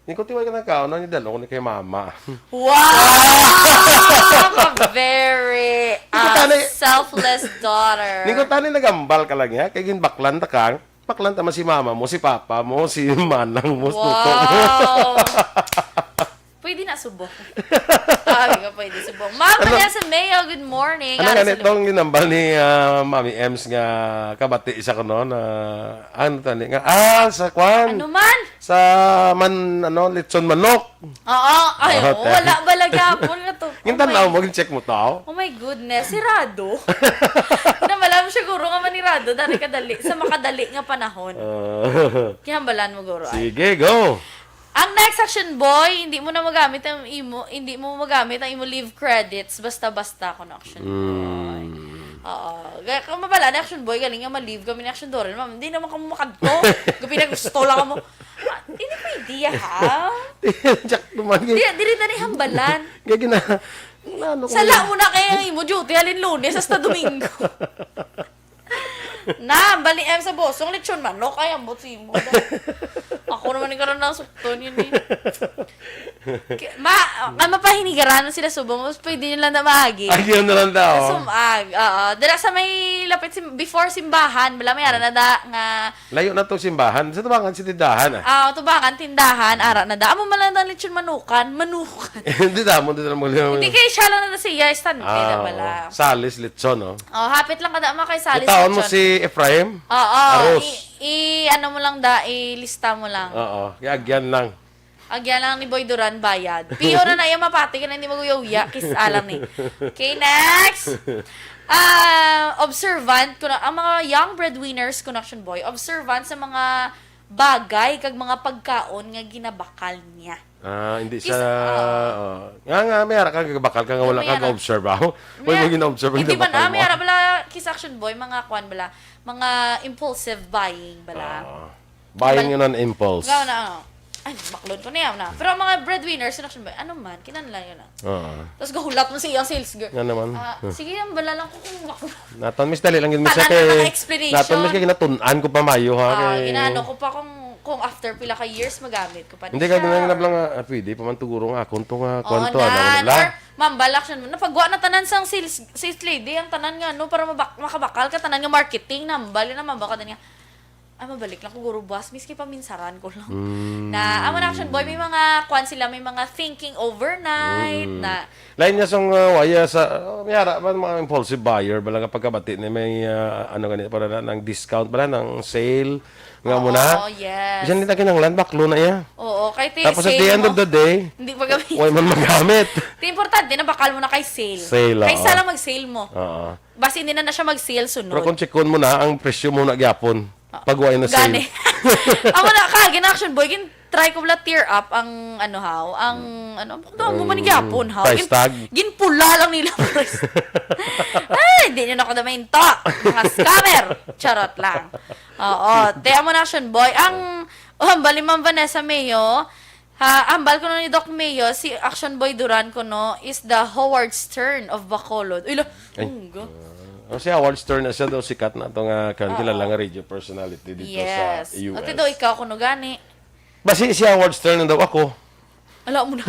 Ni ko, ti wala ka nagkaon, ni dalo ko ni kay mama. Wow! Ka very, Ni ko ah, tani- selfless daughter. Ni ko tani nagambal ka lang, ya? Kay ginbaklan ta kang, baklan ta man si mama mo, si papa mo, si manang mo, si tuto mo. Wow! Pwede na subong. Ah, di ka pwede subong. Ma'am Ano? Vanessa Mayo, good morning. Ano Ara nga sa nitong ginambal ni, ah, Mami Ems nga kabati sa kuno na, ano tani nga, ah, sa kwan? Ano man? Sa man, ano, lechon manok. Oo. Ay, Oo, oo, te. Wala ba lagapon nga to? Yung Oh tanaw my mo, yung check mo to? Oh my goodness, sirado. Na malam siguro nga manirado, dari kadali, sa makadali nga panahon. Ah. Kihambalan mo, guro, ay. Sige, go. Ang next, Action Boy, hindi mo na magamit ang imo, hindi mo magamit ang imo leave credits basta-basta, kuno, Action Boy. Mm. Oo. Ga-, kung mabala na, Action Boy, galing nga ma-leave kami ni Action Doran, ma'am. Hindi naman kamo makadto. Gabi na gusto lang mo. Ah, hindi ko idea, ha? Jack naman. Di, diri na ni hambalan. Gagi na, na, ano ko Sala yun? Mo na kaya ang imo duty, halin Lunes hasta Domingo. Na, bali, em, sa bosong, lechon manok. Ay, ambot sa imo. Ako naman yung karoon ng sukton yun, eh. Ki-, ma-, ah, mapahinigaran sila subong, mas pwede nyo lang na maagi. Ay, yun na lang daw. Sa sumag, oo. Dala sa may lapit, sim-, before simbahan, bala may ara na da nga Layo na to simbahan. Sa tubangan, si tindahan, ah. Ah, tubangan, tindahan, ara na da. Amo man lang ang lechon manukan, manukan. Hindi da mo, hindi da mo. Hindi kay siya lang na siya, istante Ah, na pala. Oo. Salis lechon, no? Oh, hapit lang kada mga kay Salis Itaon mo lechon. Si Efraim? Oo, Arus. I, i, ano mo lang da, ilista mo lang. Oo, iagyan lang. Agyan lang ni Boy Duran bayad. Piyo na na iya mapati ka na hindi mag-uya-uya. Kis alam ni. Okay, next. Ah, observant, kuno, ang mga young breadwinners, kuno, Action Boy, observant sa mga bagay kag mga pagkaon nga ginabakal niya. Ah, hindi Kis-, sa, ah. Oh. Nga, nga, may ara ka, bakal ka nga wala May ka ara. Ga-observe, ah. Wala May mo gina-observe ang Hindi man, ginabakal ah, mo. May ara bala, kis Action Boy, mga kwan bala, mga impulsive buying bala. Ah. Buying Bal-, yun on impulse. Nga na, ano. Ay, baklon ko na yan na. Pero ang mga breadwinners, yun, Action Boy, ano man, kinanlan yun na. Oo. Tapos gahulat mo sa iyang sales girl. Nga naman. Ah, sige, ang bala lang ko kung baklo. Natan, miss, dali lang yun, miss, Tanan kay na mga explanation. Natan, miss, kay kinatun-an ko pa mayo, ha, Ah, kay ginaano ko pa kung, kung after pila ka years, magamit ko pa Hindi, kay siya. Dinanap lang nga, ah, pwede pa man tuguro nga akon to nga Oo, kwanto, ano, nan. Wala. Or, ma'am, balak siya, napagwa na tanan sang sales, sales lady, ang tanan nga, no, para mabak-, makabakal ka, tanan nga marketing, nambal na, mabaka din nga, ay, mabalik lang ko, guro, buwas, miski paminsaran ko lang. Mm. Na, amo na, Action Boy, may mga, kwan sila, may mga thinking overnight, Mm. na, Lain nga sang, uh, waya sa, uh, may ara man mga impulsive buyer, bala nga pagkabati ni may, uh, ano gani, para na, ng discount, bala ng sale, nga mo na. Oo, yes. Bisan di na kinahanglan, baklo na iya. Oo, kay ti-, Tapos at sale the end mo. Of the day, Hindi pa kami. Way man magamit. Ti importante na bakal mo na kay sale. Sale, Kaysa oo. Lang mag-sale mo. Oo. Basi hindi na na siya mag-sale sunod. Pero kung check-on mo na, ang presyo mo na gyapon. Ah, pag way na sale. Gani. Amo na ka, gina-Action Boy, gin-try ko wala tear up ang, ano, haw, ang, Mm. ano, ano mo man Mm, gyapon, haw? Price Gin-, tag. Ginpula lang nila price. Ay, di nyo na ako na mainto. Mga scammer. Charot lang. Oo. Te, amo na, Action Boy. Ang, oh, hambal ni Ma'am Vanessa Mayo, ha, hambal ko na ni Doc Mayo, si Action Boy Duran ko, no, is the Howard Stern of Bacolod. Uy, lo, Ay. Unggo. Oh, si Howard Stern na siya daw, sikat na to nga, kan Oo. Kilala nga radio personality dito Yes. Sa U S. Ate daw, ikaw, kuno gani. Basi si Howard Stern na daw ako. Ala mo na.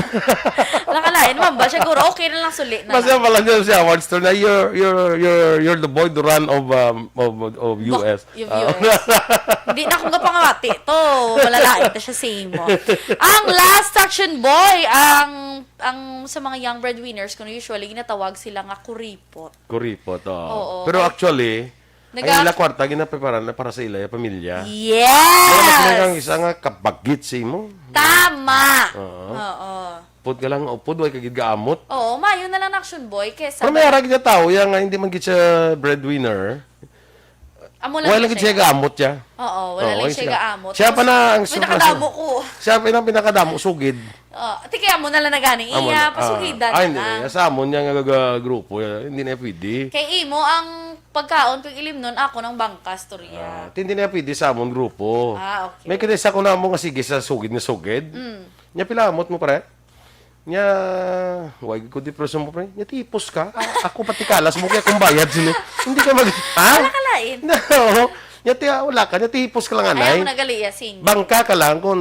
Nakalain, ma'am, ba? Siguro, okay na lang, suli na Basta lang. Pala niya si Howard Stern na, "You're, you're, you're, you're the Boy Duran of, um, of, of, of Bak-, U S." Of Ah. U S. Hindi na akong kapangawati to. Malalain na siya sa imo. Ang last Action Boy, ang, ang sa mga young breadwinners, kuno usually, ginatawag sila nga kuripot. Kuripot, oo. Oo, Pero kay actually, Ay, Naga- ila kwarta, ginaprepara na para sa ila, pamilya. Yes! Wala na sila kang isa nga kabagit sa imo. Tama! Oo. Oo. Upod ka lang, upod, way ka gid gaamot. Oo, mayo na lang na Action Boy kesa Pero may ba- arag niya tao, yan nga, hindi man gid siya breadwinner. Amo lang Wala gid gid siya siya. gaamot siya. Oo, wala Oo, lang siya siya. gaamot. Siya pa Tapos, na ang may su-, nakadamo ko. Siya pa ang pinakadamo, sugid. Oh, ti kaya mo na lang na gani. Amo Iya, na. pasugidan Ah, na hindi lang. na. Sa amon niya nga gaga-, grupo, eh, hindi na pwede. Kay imo ang pagkaon kag ilimnon, ako ng bangka, storya. Ah, ti hindi na pwede sa amon grupo. Ah, okay. May kinisa ko na mo nga sige sa sugid nga sugid. Mm. Nya pila amot mo, pre? Nya, wag ko di preso mo, pre. Nya tipos ka. A-, ako pati kalas mo, kaya kung bayad sini. Hindi ka mag-, ha? Wala ka lain. No. Nya ti-, wala ka, nya tipos ka lang, Ayaw anay. mo nagali, ya, sing. Bangka ka lang kung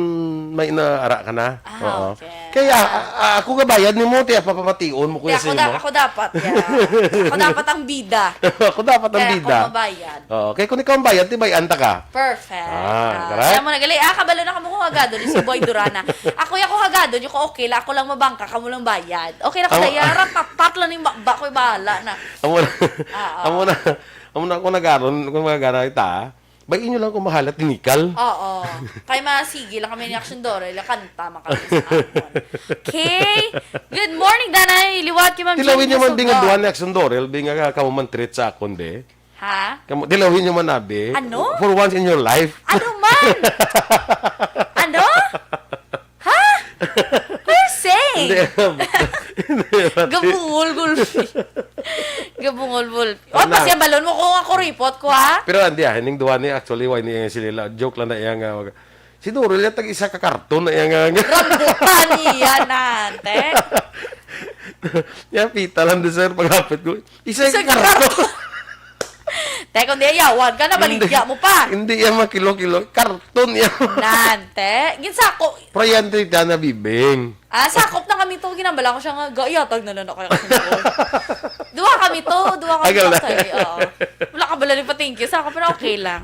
may naara ka na. Ah, Oo. okay. Kaya, Ah. a-, a-, ako nga bayad nimo, ti, papamation mo ko Di, ya sa ako da-, imo. ako dapat, ya. Ako dapat ang bida. Ako dapat ang Kaya bida. ako mabayad. Oo. Kaya kung ikaw ang bayad, ti bayan ta ka. Perfect. Ah, Ah, correct. kaya mo nagali, ah, kabalo na kamo kung hagado ni si Boy Durana. Ako, ya, ko hagado, yung ko okay lang, ako lang mabangka, kamo lang bayad. Okay lang, Amo- kadaya, ratatat lang yung ba, ba ko'y bahala na. Amo na, Ah, ah. amo na, amo na ako nag-aron, kung mag-aron ita, bay inyo lang kung mahalat ni Nikal. Oo. Kay masigi lang kami ni Action Dorel, kanta man kami sa akon. Okay? Good morning, Danay. Liwat kay Ma'am Tilawin Jean niyo man, Di nga Hesugon. duha ni Action Dorel, Di nga ka-, kamo man treat sa akon, Di. Ha? Kamo, tilawin niyo man, Abi. Ano? For once in your life. Ano man? Ano? Ha? What are you saying? Hindi, hindi, Abi. Gabungol, gulpi. Gabungol, gulpi. O, Ano? Pasiya balon mo kung ako report ko, ha? Pero hindi, ah, hining duha ni actually, why ni sila? Joke lang na iya nga mag-, si Dorel, yung tag-isa ka karton na iya nga. Rambutan niya, nante. Yan, pita lang doon, sir, paghapit ko. Isa Isa yung ka karton. karton. Te, kung di ayawan ka, nabaligya Hindi. mo pa. Hindi yan makilo-kilo. Karton yan. Nante. Ginsako. Priyan, Tita, na bibing. Ah, sakop na kami to. Ginambala ko siya nga, gaiyatag na lang ako yung sundo. Duha kami to. Duha kami Agal to na. sa iyo. Oo. Wala ka bala ni pa-thank you sa ako, pero okay lang.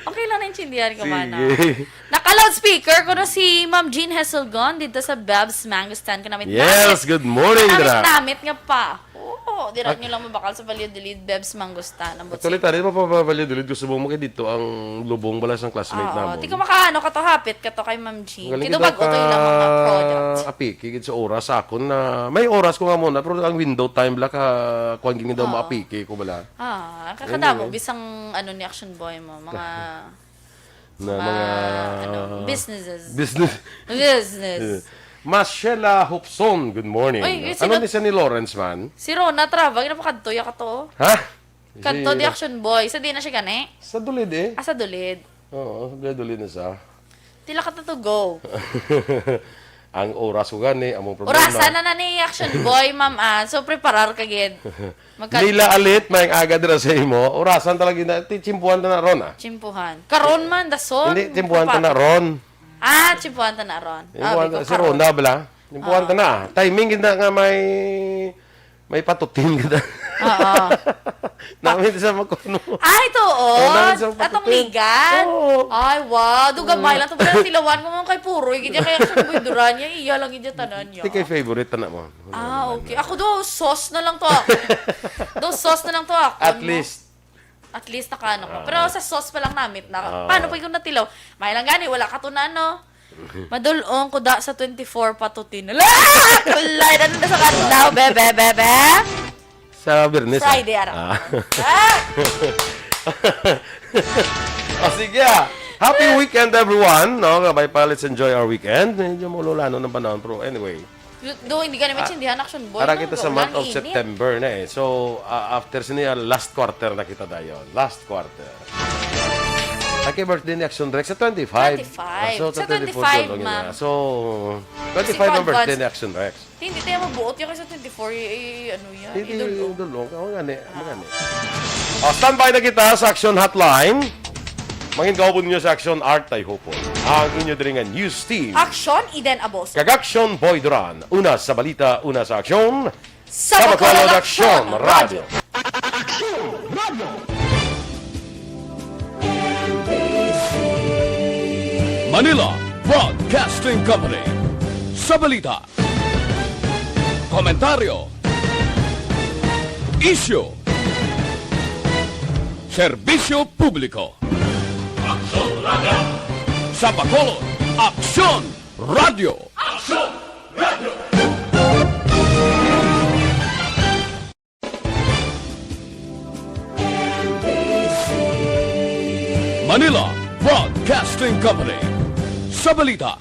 Okay lang, naintindihan ko man, ah. Sige. Naka-loudspeaker ko na si Ma'am Jean Heselgon dito sa Beb's Mango Stand. Kanamit-namit. Yes, good morning, Dra. Kanamit-namit nga pa. Oo, dira Ak- nyo lang mabakal sa Valladolid, Beb's Mango Stand. Ang Actually, butsi. tani mo pa ba Valladolid? Gusto mo mo kay dito ang lubong bala sang classmate Oo, namon. Di ko makaano ka to, hapit ka to kay Ma'am Jean. Magaling Kito kita bag-o to ilang mga ka product. apiki gid sa oras sa akon na may oras ko nga muna, pero ang window time bala ka kuan gid daw Oo. maapiki ko bala. Ah, ang kakadamo, Anyway. bisang ano ni Action Boy mo, mga Na mga, mga, ano, businesses. business. Business. Mas Sheila Hopson, good morning. Uy, uy, Ano sino ni siya ni Lawrence man? Si Rona Trava, ginapakadto ya ka to. Ha? Kadto Si di Action Boy. Sa di na siya gani? Sa Dulid eh. Ah, sa Dulid. Oo, sa Dulid na sa. Tila ka to go. Ang oras ko gani, among problema. Orasa na na ni Action Boy, ma'am, ah. So, preparar ka gid. Magka- Nila Alit, may aga dira sa imo. Orasan talaga na. Ti-, tsimpuhan ta na ron, ah. Tsimpuhan. Karon man, dason. Hindi, tsimpuhan ta na Kapag- ron. Ah, tsimpuhan ta na ron. Tsimpuhan Ah, ta, bigo si karon. Ronda, bala? Tsimpuhan Oo. ta na. Timing gid na nga may, may patutin gid na. Oo. Namin sa magkuno. Ay, to, oh. Oo, namin sa Atong patutin. liga? Oo. Ay, wow. Dugamay Oo. lang. Ito pala tilawan mo mga kay Puroy. Gidya kaya sa Boy Duran niya. Iya lang gidya tanan niya. Di kay favorite ta na mo. Ah, okay. Ako do, sauce na lang to ako. Do, sauce na lang to ako, At no? least. At least nakaano ko. Ah. Pero sa sauce pa lang namit na. Ah. Paano pa yung natilaw? May lang gani, wala ka to na ano. Madulong ko da sa twenty-four patutin. Ala! Kulay na na sa kadlaw, be, be, be, be. Sa Biyernes, ah. Friday, ara. Ah. Ah! Ah, sige, ah. Happy weekend, everyone. No, kabay pa, let's enjoy our weekend. Medyo maululanon ang panahon, pero anyway. Do, hindi ka naman Ah, sindihan, Action Boy, ara no? kita sa Gaulan, month of init. September na eh. So, ah, after sini, ah, last quarter na kita dayon. Last quarter. Happy birthday ni Action Rex sa twenty-five. Twenty-five. Ah, so, Sa sa twenty-four twenty-five, dulo, ma. yun na. So, twenty-five ang Twenty-five birthday months. ni Action Rex. Hindi tayo mabuot yung sa twenty-four, eh, eh, ano yan? Hindi, Idol, oh. idol, oh. Kaya nga ni, Ah. nga ni. Oh, standby na kita sa Action Hotline. Mangin kaupod niyo sa Action Art Tayhupon. Ang inyo diri nga news team. Action, Eden Aboso. Kag Action Boy Duran. Una sa balita, una sa aksyon. Sa Bacolod Action Radio. Manila Broadcasting Company. Sa balita, komentaryo, isyu, Serbisyo Publiko. Aksyon Radio. Sa Bacolod, Aksyon Radio. Aksyon Radio. Manila Broadcasting Company. Sa balita,